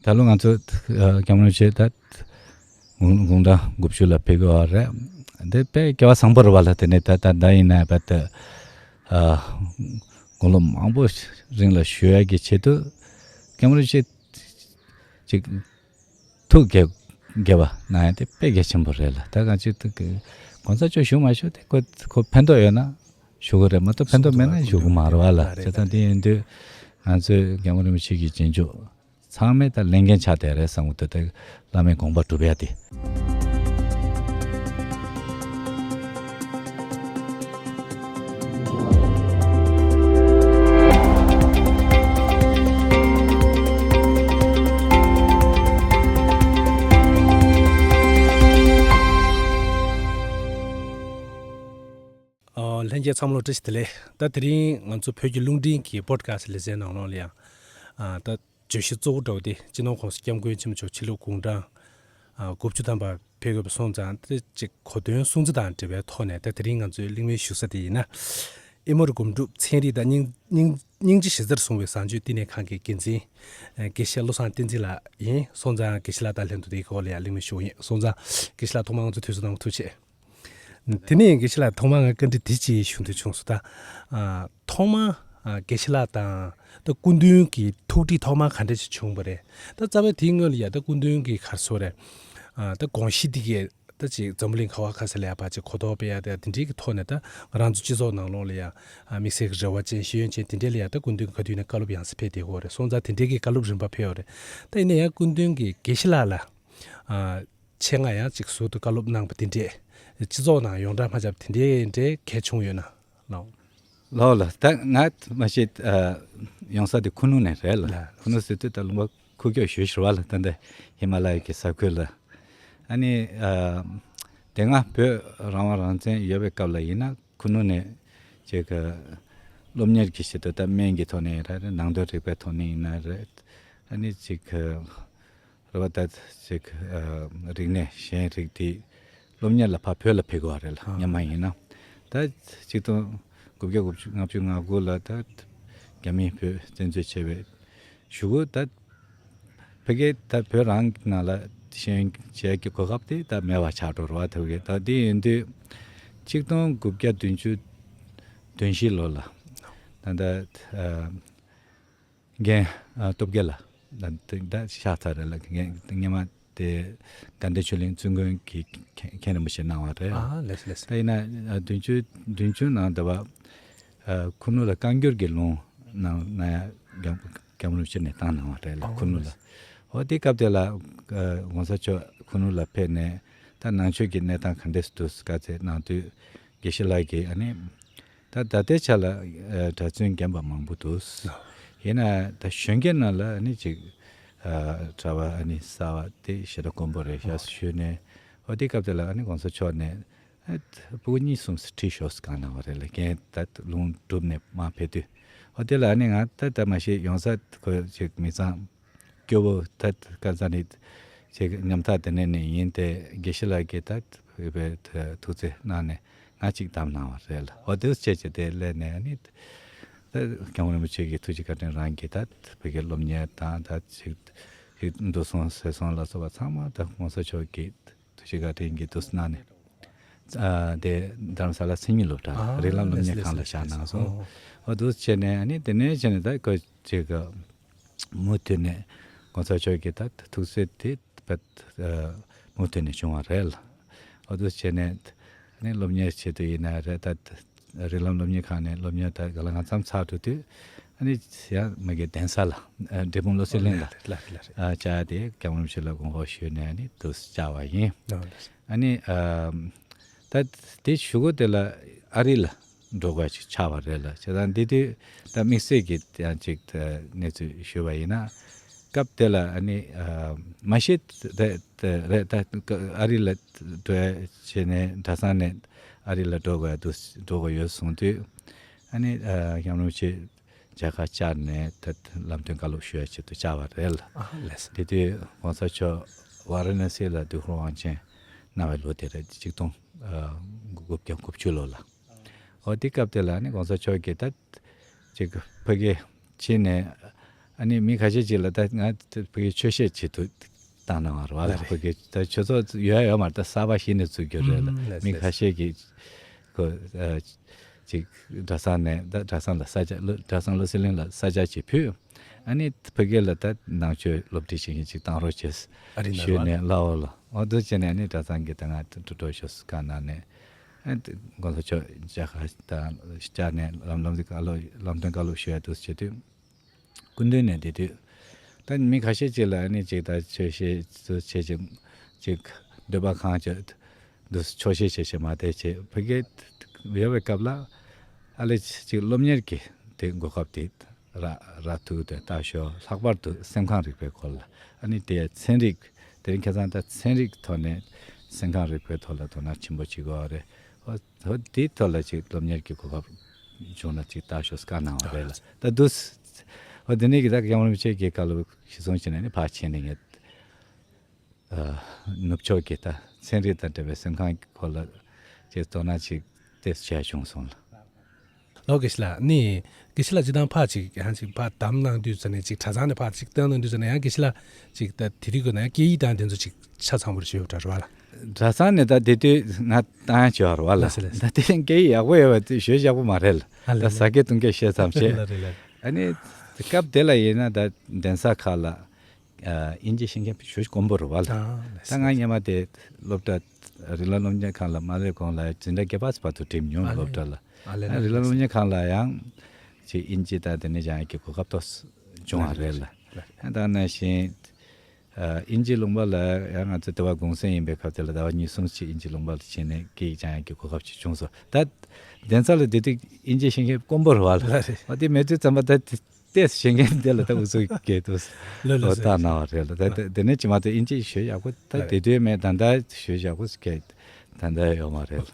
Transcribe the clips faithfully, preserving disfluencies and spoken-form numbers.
ད་ལོ་ང་ཚོ་ཨ་སྐྱབས་མགོན་རིན་པོ་ཆེ་ད་དགུང་དགུང་གྲངས་དགུ་བཅུ་ལ་ཕེབས་ཀྱི་ཡོད་རེད། འདི་དཔེ་སྐལ་བ་བཟང་པོ་རེད་བ་ལ། དེ་ནས་ད་ད་ད་ཡིན་ན་ད་ད་ཨ་དགུང་ལོ་མང་པོ་རིང་ལ་བཞུགས་ཡག་གི་ཆེད་དུ་སྐྱབས་མགོན་རིན་པོ་ཆེ་ཅིག་ཐུགས་དགྱེས་དགྱེས་པ་གནང་ཡག་དེ་དཔེ་གལ་ཆེན་པོ་རེད་ལ། ད་གང་ཅི་ད་གོང་ས་མཆོག་བཞུགས་མ་བཞུགས་དེ་ཁོ་ཁོ་ཕན་ཐོགས་ཡོད་ན་བཞུགས་གི་རེད། མ་གཏོགས་ཕན་ཐོགས་མེད་ན་བཞུགས་གི་མ་རེད་བ་ལ། བྱས་ཙང་དེ་ཡིན་དུས་ང་ཚོས་སྐྱབས་མགོན་རིན་པོ་ཆེ་གི་རྗེས་འཇུག་ཚང་མས་ད་ལས་འགན་ཆགས་བསྡད་རེད་བསམ་གི་འདུག་ད་བླ་མའི་དགོངས་པ་སྒྲུབ་ཡ་དེ། ཨོ། ལྷན་རྒྱས་ཚང་མ་ལ་བཀྲ་ཤིས་བདེ་ལེགས། ད་དེ་རིང་ང་ཚོ་བོད་ཀྱི་རླུང་འཕྲིན་གྱི་པོ་ཌི་ཁ་སི་ལེ་ཚན་ནང་ལོགས་ལ་ཡང་ཨ་ད་བརྗོད་གཞི་གཙོ་བོ་འདྲ་བོ་དེ་སྤྱི་ནོར་༸གོང་ས་༸སྐྱབས་མགོན་ཆེན་པོ་མཆོག་ཕྱི་ལོ་དགུང་གྲངས་ཨ་དགུ་བཅུ་ཐམ་པ་ཕེབས་དགོས་པ་སོང་ཙང་དེ་ཅིག་གོ་སྟོན་སྲུང་བརྩི་དང་འབྲེལ་བའི་ཐོག་ནས་ད་དེ་རིང་ང་ཚོའི་གླེང་མོལ་ཞུ་ས་དེ་ཡིན་ན། ཨེ་མོ་རི་སྒོམ་སྒྲུབ་ཚན་རིག་དང་སྙིང་སྙིང་སྙིང་རྗེ་གཞི་རྩར་བཟུང་བའི་བཟང་སྤྱོད་བསྟི་གནས་ཁང་གི་འགན་འཛིན་ཨ་དགེ་བཤེས་བློ་བཟང་བསྟན་འཛིན་ལགས་ཡིན། སོང་ཙང་དགེ་བཤེས་ལགས་དང་ལྷན་དུ་དེའི་སྐོར་ལ་ཡང་གླེང་མོལ་ཞུ་བ་ཡིན། སོང་ཙང་དགེ་བཤེས་ལགས་ཐོག་མར་ང་ཚོ་དུས་ཚོད་གནང་བ་ཐུགས་རྗེ་ཆེ། དེ་ནས་དགེ་བཤེས་ལགས་ཐོག་མར་ང་བཀའ་འདྲི་འདི་ཅིག་ཞུ་འདོད་བྱུང་སོང་། ད་ཨ་ཐོག་མར་ཨ་དགེ་བཤེས་ལགས་དང་ད་སྐུ་མདུན་གྱི་ཐུགས་འདྲིས་ཐོག་མར་ག་འདྲ་ཞིག་བྱུང་བ་རེད། ད་རྩ་བའི་དེའི་སྔོན་ལ་ཡ་ད་སྐུ་མདུན་གྱི་ག་རེ་ཟེར་དགོས་རེད། ཨ་ད་དགོངས་གཞི་འདི་གས་ད་ཅིག་འཛམ་བུ་གླིང་ག་བ་ག་ས་ལ་ཡ་ཕར་ཅིག་གོ་རྟོགས་སྤེལ་ཡ་དེ་དེ་འདྲའི་གི་ཐོག་ནས་ད་ང་རང་ཚོ་སྤྱི་ཚོགས་ནང་ལོགས་ལ་ཡ་ཨ་དམིགས་བསལ་གྱི་རེ་བ་ཅན་ཤེས་ཡོན་ཅན་དེ་འདྲས་ལ་ཡ་ད་སྐུ་མདུན་གྱི་ག་དུས་ནས་བཀའ་སློབ་ཡང་སེ་ཕེབས་བསྡད་ཡོད་རེད། སོང་ཙང་དེ་འདྲའི་གི་བཀའ་སློབ་རིམ་པ་ཕེབས་ཡོད་རེད། ད་ཡིན་ན་ཡང་སྐུ་མདུན་གྱི་དགེ་བཤེས་ལགས་ལ་ཨ་ཆེད་མངགས་ཡང་ཅིག་ཟུར་དུ་བཀའ་སློབ་གནང་པ་དེ་འདྲས་སྤྱི་ཚོགས་ནང་ཡོངས་གྲགས་མ་ཆགས་པ་དེ་འདྲས་འདྲས་གལ་བྱུང་ཡོད་ན་ལགས། ལགས་ལགས། ད་ང་མ་གཞི་ཨ་ཡོང་ས་དེ་ཁུ་ནུ་ནས་རེད་ལ། ལགས། ཁུ་ནུ་ཟེར་དུས་ད་ལུང་པ་ཁུག་ཀྱོག་ཞེ་པོ་ཅིག་རེད་བ་ལ། ད་ལྟ་ཧི་མ་ལ་ཡ་གི་ས་ཁུལ་ལ། ཨ་ནི་ཨ་དེ་སྔ་བོད་རང་དབང་རང་བཙན་ཡོད་པའི་སྐབས་ལ་ཡིན་ན་ཁུ་ནུ་ནས་ཅིག་གི་སློབ་གཉེར་གྱི་ཆེད་དུ་ད་སྨན་གྱི་ཐོག་ནས་རེད། ནང་དོན་རིག་པའི་ཐོག་ནས་ཡིན་ན་རེད། ཨ་ནི་ཅིག་གི་རེད་བ། ད་ཅིག་ཨ་རིག་གནས་གཞན་རིགས་དེ་སློབ་གཉེར་ལ་ཕར་བོད་ལ་ཕེབས་དགོས་པ་རེད་ལ། ཨ། སྔོན་མ་ཡིན་ན། ད་ཆིག་སྟོང་དགུ་བརྒྱ་དགུ་བཅུ་ལྔ་བཅུ་ང་དགུ་ལ་ད་རྒྱ་མིས་བོད་བཙན་འཛུལ་བྱས་པའི་གཞུག་གུ་ད་ཕ་གི་ད་བོད་རང་གི་ནང་ལ་ཤེས་ཡོན་བྱེད་ཀྱི་གོ་སྐབས་དེ་ད་མེད་པ་ཆགས་འགྲོ་རེད་བ། ད་གི་ད་དེ་ཡིན་དུས་ཆིག་སྟོང་དགུ་བརྒྱ་བདུན་ཅུ་དོན་བཞི་ལོ་ལ་ད་ད་ཨ། རྒན་ཨ་སྟོབས་རྒྱལ་ལགས་ད་ད་ཤག་ཚ་རེད་ལ། རྒན་སྔོན་མ་དེ་དགའ་ལྡན་ཆོས་གླིང་བཙུན་དགོན་གྱི་མཁན་རིན་པོ་ཆེ་གནང་བ་རེད། ཨ་ལགས་ལགས། ད་ཡིན་ན་ཨ་བདུན་ཅུ་བདུན་ཅུ་ནང་ད་བ་ཨ་ཁུ་ནུ་ལ་བཀའ་འགྱུར་གྱི་ལུང་གནང་གནང་ཡ་རྒྱ་རྒྱལ་བ་རིན་པོ་ཆེ་ནས་བཏང་གནང་བ་རེད་ལ། ཨ་ཁུ་ནུ་ལ། ལགས། འོ་དེ་སྐབས་དེ་ལ་ཨ་གོང་ས་མཆོག་ཁུ་ནུ་ལ་ཕེབས་ནས་ད་ནང་ཆོས་ཀྱི་གནས་སྟངས་ག་འདྲས་འདུག་བཀའ་སྩལ་གནང་དུས་དགེ་བཤེས་ལགས་ཀྱིས་ཨ་ནི། ད་ད་ལྟའི་ཆ་ལ་ཨ་གྲྭ་བཙུན་རྒན་པ་མང་པོ་འདུག། ཡིན་ན་ད་གཞོན་སྐྱེས་ནང་ལ་ཨ་ནི་ཅིག་ཨ་གྲྭ་པ་ཨ་ནི་གསར་པ་དེ་ཞེ་དྲག་དཀོན་པོ་རེད་ཤག་ཞུས་ནས། འོ་དེ་སྐབས་དེ་ལ་ཨ་ནི་གོང་ས་མཆོག་ནས་ཨ་ཕྲུ་གུ་གཉིས་གསུམ་ཁྲིད་ཤོག་ཟེར་གནང་བ་རེད་ལ། རྒན་ད་ལུང་གྲུབ་ནས་མར་ཕེབས་དུས། འོ་དེ་ལ་ཨ་ནི་ང་ད་ད་མ་གཞི་ཡོང་ས་ཁོ་ཅིག་མི་ཚང་སྐྱོ་བོ་ད་དཀར་ཚ་ནི་ཅིག་ཉམ་ཐག་དེ་ནས་ནས་ཡིན་ཏེ་དགེ་བཤེས་ལགས་ཀྱིས་ད་བོད་པའི་ཐུགས་བརྩེ་གནང་ནས་ང་ཅིག་བདམས་གནང་བ་རེད་ལ། འོ་དེ་བྱས་བྱས་དེ་སླེབས་ནས་ཨ་ནི་ད་སྐྱབས་མགོན་རིན་པོ་ཆེ་གི་ཐུགས་རྗེ་བཀའ་དྲིན་རང་གིས་ད་བོད་ཀྱི་སློབ་གཉེར་དང་ད་ཅིག་ཅིག་འདུག་སོང་ཟེར་སོང་ལ་སོགས་པ་ཚང་མ་ད་གོང་ས་མཆོག་གིས་ཐུགས་རྗེ་བཀའ་དྲིན་གྱིས་འདུག་གནང་ནས། ཨ་དེ་རྡ་རམ་ས་ལ་མཚན་ཉིད་སློབ་གྲྭ་ཨ་རིགས་ལམ་སློབ་གཉེར་ལགས་ཁང་ལ་ལགས་བཞག་གནང་སོང་། ལགས། འོ་འདུག་བྱས་ནས་ཨ་ནི་དེ་ནས་བྱས་ནས་ད་ཁོ་ཅིག་མུ་མཐུད་ནས་གོང་ས་མཆོག་གི་ད་ཐུགས་སྲས་དེ་ཨ་མུ་མཐུད་ནས་བྱུང་བ་རེད་ལ། འོ་འདུག་བྱས་ནས་ཨ་ནི་སློབ་གཉེར་ཆེད་དུ་ཡིན་ན་རེད། ད་རིགས་ལམ་སློབ་གཉེར་ཁང་ནས་སློབ་གཉེར་ད་ག་ལ་གང་འཚམ་ཚར་འགྲོ་དུས་ཨ་ནི་ཡང་མ་གི་གདན་ས་ལ་ཨ་འབྲས་སྤུངས་བློ་གསལ་གླིང་ལ་ལགས་རེད་ལགས་རེད། ཨ་བཅར་ཏེ་སྐྱབས་མགོན་རིན་པོ་ཆེ་ལ་དགོངས་པ་ཞུས་ནས་ཨ་ནི་འདུག་བཅར་བ་ཡིན། ལགས་རེད། ཨ་ནི་ཨ་ད་དེ་གཞུག་གུ་དེ་ལ་ཨ་རི་ལ་འགྲོ་དགོས་ཅིག་ཆགས་པ་རེད་ལ། བྱས་ཙང་འདི་དུས་ད་དམིགས་བསལ་གྱི་ཡང་ཅིག་ད་གནས་ཚུལ་ཞུས་པ་ཡིན་ན། སྐབས་དེ་ལ་ཨ་ནི་ཨ་མ་གཞི་རེད་རེད། ད་ཨ་རི་ལ་འགྲོ་ཡ་བྱས་ནས་གྲྭ་ཚང་ནས་ཨ་རི་ལ་འགྲོ་དགོས་འདུག་འགྲོ་དགོས་ཡོད་གསུངས་དུས་ཨ་ནི་ཨ་སྐྱབས་མགོན་རིན་པོ་ཆེ་མཇལ་ཁ་བཅར་ནས་ད་ལམ་སྟོན་བཀའ་སློབ་ཞུ་ཡ་ཆེད་དུ་བཅར་བ་རེད་ལ། ཨ་ལགས་སོ། དེ་དུས་གོང་ས་མཆོག་ཝཱ་ར་ཎ་སི་ལ་དུས་འཁོར་དབང་ཆེན་གནང་བའི་ལོ་དེ་རེད། ཆིག་སྟོང་ཨ་དགུ་བརྒྱ་དགུ་བཅུ་ལོ་ལ། འོ་དེ་སྐབས་དེ་ལ་ནི་གོང་ས་མཆོག་གིས་ད་ཅིག་ཕ་གི་ཕྱིན་ནས་ ཨ་ནི་མི་ཁ་ཤས་ཅིག་ལ་ད་ང་ད་ཕ་གིའི་ཆོས་བཤད་བྱེད་དུ་བཏང་གནང་བ་རེད་བ། ལ་ལ་རེད། ཕ་གིའི་ད་ཆོས་ཚོགས་ཡོད་ཡོད་མ་རེད། ད་གསར་པ་གཞི་ནས་བཙུགས་རྒྱུ་རེད་ལ། ཨུམ་ལ་མི་ཁ་ཤས་ཀྱིས་ཁོ་ཨ་ཅིག་གྲྭ་ཚང་ནས་ད་གྲྭ་ཚང་ལ་ས་ཆ་གྲྭ་ཚང་བློ་གསལ་གླིང་ལ་ས་ཆ་ཅིག་ཕུལ། ཨ་ནི་ཕ་གི་ལ་ད་ནང་ཆོས་སློབ་ཁྲིད་བྱེད་མཁན་ཅིག་བཏང་རོགས་བྱས། ཨ་རི་ནང་ཞུས་རོགས། ནས་ལའོ་ལ་འོ་འདུག་བྱས་ནས་ཨ་ནི་གྲྭ་ཚང་གི་ད་ང་ཏུ་ཏུ་ཏོ་ཤོ་སུ་བཀའ་གནང་ནས་ཨ་ནི་དགོན་པ་ཆོས་རྒྱ་གར་ད་བཅར་ནས་ལམ་ལམ་འདི་བཀའ་སློབ་ལམ་སྟོན་བཀའ་སློབ་ཞུ་ཡ་འདུག་བྱེད་དུས། སྐུ་མདུན་ནས་དེ་དུས་ད་མི་ཁ་ཤས་ཅིག་ལ་ཨ་ནི་ཅིག་ད་ཆོས་བཤད་ཚུལ་བྱེད་ཅིག་ཅིག་འདོད་པ་ཁེངས་ཅིག་འདུག་ཆོག་ཤེས་བྱེད་ཤེས་མ་དེ་བྱེད་ཕ་གི་ཡོད་པའི་སྐབས་ལ་ཨ་ལེ་ཅིག་སློབ་གཉེར་གྱི་དེ་གོ་སྐབས་དེ་རག་རག་ཐུག་དེ་ལྟ་ཞོག་ལྷག་པར་དུ་སེམས་ཁམས་རིག་པའི་སྐོར་ལ་ཨ་ནི་དེ་ཚན་རིག་དེ་རིང་ཁ་སང་ད་ཚན་རིག་ཐོག་ནས་སེམས་ཁམས་རིག་པའི་ཐོག་ལ་དོ་སྣང་ཆེན་པོ་བྱེད་དགོས་རེད། ཨོ་ཨོ་དེའི་ཐོག་ལ་ཅིག་སློབ་གཉེར་གྱི་གོ་སྐབས་བྱུང་ན་ཅིག་ལྟ་ཞོག་བཀའ་གནང་བ་རེད་ལ། ད་འདུག་ཨོ་དེ་ནས་ཀྱི་ད་སྐྱབས་མགོན་རིན་པོ་ཆེ་གི་བཀའ་སློབ་གཞི་བཟུང་བྱས་ནས་ནི་ཕར་ཕྱིན་ནས་ངས་ཨ་ནུབ་ཕྱོགས་ཀྱི་ད་ཚན་རིག་དང་འབྲེལ་བའི་སེམས་ཁམས་ཀྱི་སྐོར་ལ་ཅིག་དོ་སྣང་ཅིག་ཏོག་ཙམ་བྱས་བྱུང་སོང་ལ། ལོ་དགེ་བཤེས་ལགས་ནི་དགེ་བཤེས་ལགས་སྤྱིར་བཏང་ཕར་ཅིག་ཡང་ཅིག་ཕར་གདམས་གནང་དུས་ཙ་ནས་ཅིག་གྲྭ་ཚང་ནས་ཕར་ཅིག་བཏང་གནང་དུས་ཙ་ནས་ཡང་དགེ་བཤེས་ལགས་ཅིག་ད་དེ་དུས་ཀྱི་ནང་སྐད་ཡིག་དང་དེ་ཚོ་ཅིག་ཆ་ཚང་པོ་རེད་ཞུ་བ་རེད་བ་ལ། གྲྭ་ཚང་ནས་ད་དེ་དུས་ང་བཏང་ཡ་བྱས་པ་རེད་བ་ལ། ལགས་སོ་ལགས་སོ། ད་དེ་སྐད་ཡིག་ཡག་པོ་ཡོད་པ་དེ་ཞོལ་ཡག་པོ་མ་རེད་ལ། ཨ་ལ་ད་ལ། ཟ་སྐད་བཏུང་སྐད་བཤད་ཙམ་བྱས། ལ་རེད་ལ་རེད། ཨ་ནི་སྐབས་དེ་ལ་ཡིན་ན་ད་གདན་ས་ཁག་ལ་ཨ་དབྱིན་ཇི་ཤེས་མཁན་ཞོ་དཀོན་པོ་རེད་བ་ལ། ཨ་ལགས་ད་སོ་ང་ལགས་སོ། སྔོན་མ་དེ་སློབ་གྲྭ་རིགས་ལམ་སློབ་གཉེར་ཁང་ལ་མ་སླེབས་གོང་ལ་འཛིན་གྲྭ་བརྒྱད་པ་བར་དུ་འགྲིམས་མྱོང་། ཨ་སློབ་ལས་གྲྭ་ལ། ཨ་ལས་ཨ་ལས་རིགས་ལམ་སློབ་གཉེར་ཁང་ལ་ཡང་ཅིག་དབྱིན་ཇི་ད་དེ་ནས་སྦྱང་ཡག་གི་གོ་སྐབས་ཏོག་ཙམ་བྱུང་བ་རེད་ལ། ལ་ལ། ད་ནང་བཞིན་ཨ་དབྱིན་ཇི་ལུང་པ་ལ་ཡང་ང་ཚོ་དེ་བ་གུང་སེང་ཡིན་པའི་སྐབས་དེ་ལ་ཟླ་བ་གཉིས་གསུམ་ཅིག་དབྱིན་ཇི་ལུང་པ་ལ་ཕྱིན་ནས་སྐད་ཡིག་སྦྱང་ཡག་གི་གོ་སྐབས་ཅིག་བྱུང་སོང་། ད་གདན་ས་ལ་བསྡད་དུས་དབྱིན་ཇི་ཤེས་མཁན་དཀོན་པོ་རེད་བ་ལ། ལ་རེད། ཨ་དེ་མེད་དུས་ཙམ་པ་ད་དེ་ཏོག་ཙམ་ཤེས་མཁན་དེ་ལ་ད་འུ་ཚོ་སྐད་དུ་ལ་ལ་ལོ་ལྟ་གནང་བ་རེད་ལ། ད་ལ་དེ་དེ་ནས་ཅི་མ་གཏོགས་དབྱིན་ཇི་ཤོད་ཡག་པོ་ད་ལ་དེ་དུས་མེད། ད་ལྟ་ཤོད་ཡག་པོ་སྐད་ད་ལྟ་ཡོད་མ་རེད་ལ།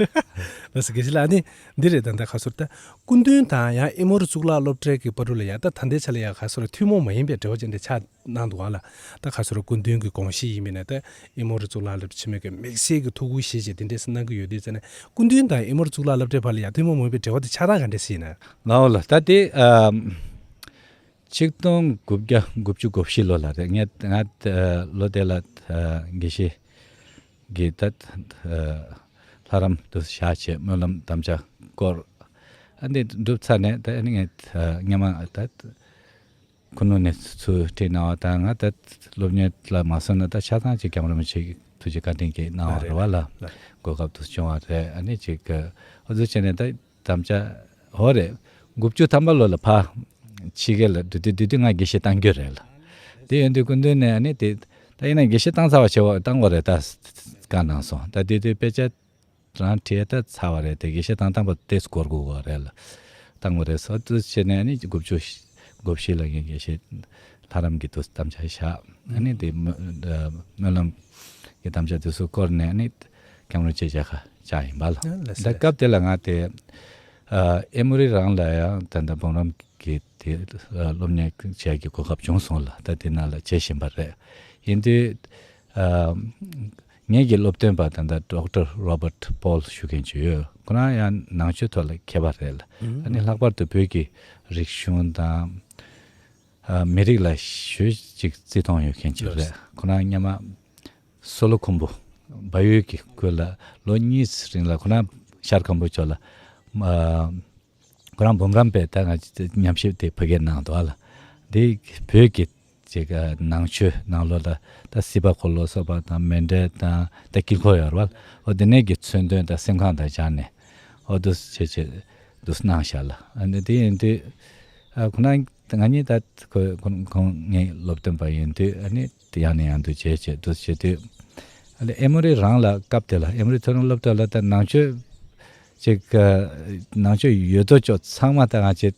ལགས་སོ་དགེ་བཤེས་ལགས། ཨ་ནི་འདི་རེད། ད་ལྟ་ཁ་སོར་ད་སྐུ་མདུན་དང་ཡང་ཨེ་མོ་རི་གཙུག་ལག་སློབ་གྲྭའི་གི་བར་དུ་ལ་ཡང་ད་ད་ལྟའི་ཆ་ལ་ཡང་ཁ་སོར་ཐུན་མོང་མ་ཡིན་པའི་འབྲེལ་བ་ཅན་དེ་ཆགས་གནང་འདུག་ཨ་ལ། ད་ཁ་སོར་སྐུ་མདུན་གྱི་དགོངས་གཞི་ཡིན་མིན་ནས་ད་ཨེ་མོ་རི་གཙུག་ལག་སློབ་ཆེན་མོའི་གི་དམིགས་བསལ་གྱི་ཐུགས་ཁུར་བཞེས་བྱས་དེ་འདྲས་གནང་གི་ཡོད་དུས་ཙ་ནས་སྐུ་མདུན་དང་ཨེ་མོ་རི་གཙུག་ལག་སློབ་གྲྭའི་བར་ལ་ཡང་ཐུན་མོང་མ་ཡིན་པའི་འབྲེལ་བ་དེ་ཆགས་སྟངས་ག་འདྲས་ཞིག་ཡིན་ན། ལའོ་ལ་ད་དེ་ཨམ་ཆིག་སྟོང་དགུ་བརྒྱ་དགུ་བཅུ་གོ་བཞི་ལོ་ལ་རེད། ངས་ང་ལོ་དེ་ལ་དགེ་བཤེས་ཀྱི་ད་ལྷ་རམས་དུ་བཞག་བྱས་སྨོན་ལམ་དམ་བཅའ་བསྐོར། ཨ་འདི་འགྲུབ་ཚར་ནས་ད་ཨ་ནི་ངས་སྔོན་མ་ད། ཁུ་ནུ་ནས་ཚུར་ཁྲིད་གནང་བ་དང་ང་ད་སློབ་གཉེར་ལ་མ་སོང་ན་ད་ཆ་ཚང་ཅིག་སྐྱབས་མགོན་རིན་པོ་ཆེ་གི་ཐུགས་རྗེ་བཀའ་དྲིན་གྱིས་གནང་བ་རེད་བ་ལ། ལགས། གོ་སྐབས་དུ་བྱུང་བ་རེད། ཨ་ནི་ཅིག་ཨོ་ཚོ་བྱས་ནས་ད་དམ་བཅའ་ཧོ་རེད། དགུ་བཅུ་ཐམ་པ་ལོ་ལ་ཕ་ཕྱི་རྒྱལ་ལ་འགྲོ་དུས་དུས་དུས་ང་དགེ་བཤེས་གཏང་རྒྱུ་རེད་ལ། དེ་ཡོང་དུས་སྐུ་མདུན་ནས་ཨ་ནི་དེ་ད་ཡིན་ན་དགེ་བཤེས་གཏང་ཚར་བ་བྱེད་བ་གཏང་དགོས་རེད་ད་བཀའ་གནང་སོང་། ད་དུས་དུས་དཔེ་ཆ། རང་བྲིས་ད་ཚར་བ་རེད་དེ་དགེ་བཤེས་གཏང་སྟངས་པ་ཏེས་སྐོར་དགོས་བ་རེད་ལ། གཏང་བ་རེད་སོ་དུ་བྱས་ནས་ནི་དགུ་བཅུ་དགུ་བཞི་ལ་ངས་དགེ་བཤེས་ལྷ་རམས་ཀྱི་དུ་དམ་བཅའ་བཞག་ཨ་ནི་དེ་སྨོན་ལམ་གྱི་དམ་བཅའ་དེ་ཚོ་བསྐོར་ནས་ནི་སྐྱབས་མགོན་ཆེ་བྱ་ཁ་བཅག་ཡིན་པ་ལ། ད་སྐབས་དེ་ལ་ང་དེ་ཨེ་མོ་རི་རང་ལ་ཡང་ད་ལྟ་འབུམ་རམས་ཀྱི་དེ་སློབ་གཉེར་བྱེད་ཀྱི་གོ་སྐབས་བྱུང་སོང་ལ། ད་དེ་ནང་ལ་བྱེད་བཞིན་པ་རེད། ཡིན་དུས། ངེད་ཀྱི་སློབ་སྟོན་པ་ད་ལྟ་ཌོག་ཊར་རོ་བར་ཊི་པོལ་ཞུ་མཁན་ཅིག་ཡོད། ཁོ་རང་ཡང་ནང་ཆོས་ཐོག་ལ་མཁས་པ་རེད་ལ། ཨ་ནི་ལྷག་པར་དུ་བོད་ཀྱི་རིག་གཞུང་དང་མི་རིགས་ལ་ཞེ་ཅིག་བརྩི་མཐོང་ཡོད་མཁན་ཅིག་རེད། ཁོ་རང་སྔོན་མ་སོ་ལོ་ཁུམ་བུ་བལ་ཡུལ་གྱི་ཁུལ་ལ་ལོ་གཉིས་རིང་ལ་ཁོ་རང་ཤར་སྒམ་པོ་ཕྱོགས་ལ། ཁོ་རང་འབུམ་རམས་པས་ད་ང་ཚོ་ཉམས་ཞིབ་དེ་ཕ་གིར་གནང་འདུག་ཨ་ལ། འདི་བོད་ཀྱི་ཅིག་ནང་ཆོས་ནང་ལོགས་ལ་ད་སྲིད་པ་འཁོར་ལོ་སོགས་པ་དང་མཎྜལ་དང་ད་དཀྱིལ་འཁོར་ཡོད་རེད་བ། འོ་དེ་ནས་ཀྱི་མཚོན་དོན་དང་སེམས་ཁམས་དང་སྦྱར་ནས་འོ་འདུག་བྱས་བྱས་འདུག་གནང་བཞག་ལ། ཨ་ནི་དེ་ཡིན་དུས་ཨ་ཁོ་ན་ང་གཉིས་ད་ཁོ་ཁོང་ངའི་སློབ་སྟོན་པ་ཡིན་དུས་ཨ་ནི། དེ་ཡང་ནས་ཡང་དུ་བྱས་བྱས་འདུག་བྱེད་དུས། ཨ་ལེ་ཨེ་མོ་རི་རང་ལ་སྐབས་དེ་ལ་ཨེ་མོ་རི་མཐོ་རིམ་སློབ་གྲྭ་ལ་ད་ནང་ཆོས་ཅིག་ནང་ཆོས་ཡོད་དོ་ཅོག་ཚང་མ་ད་ང་ཅིག་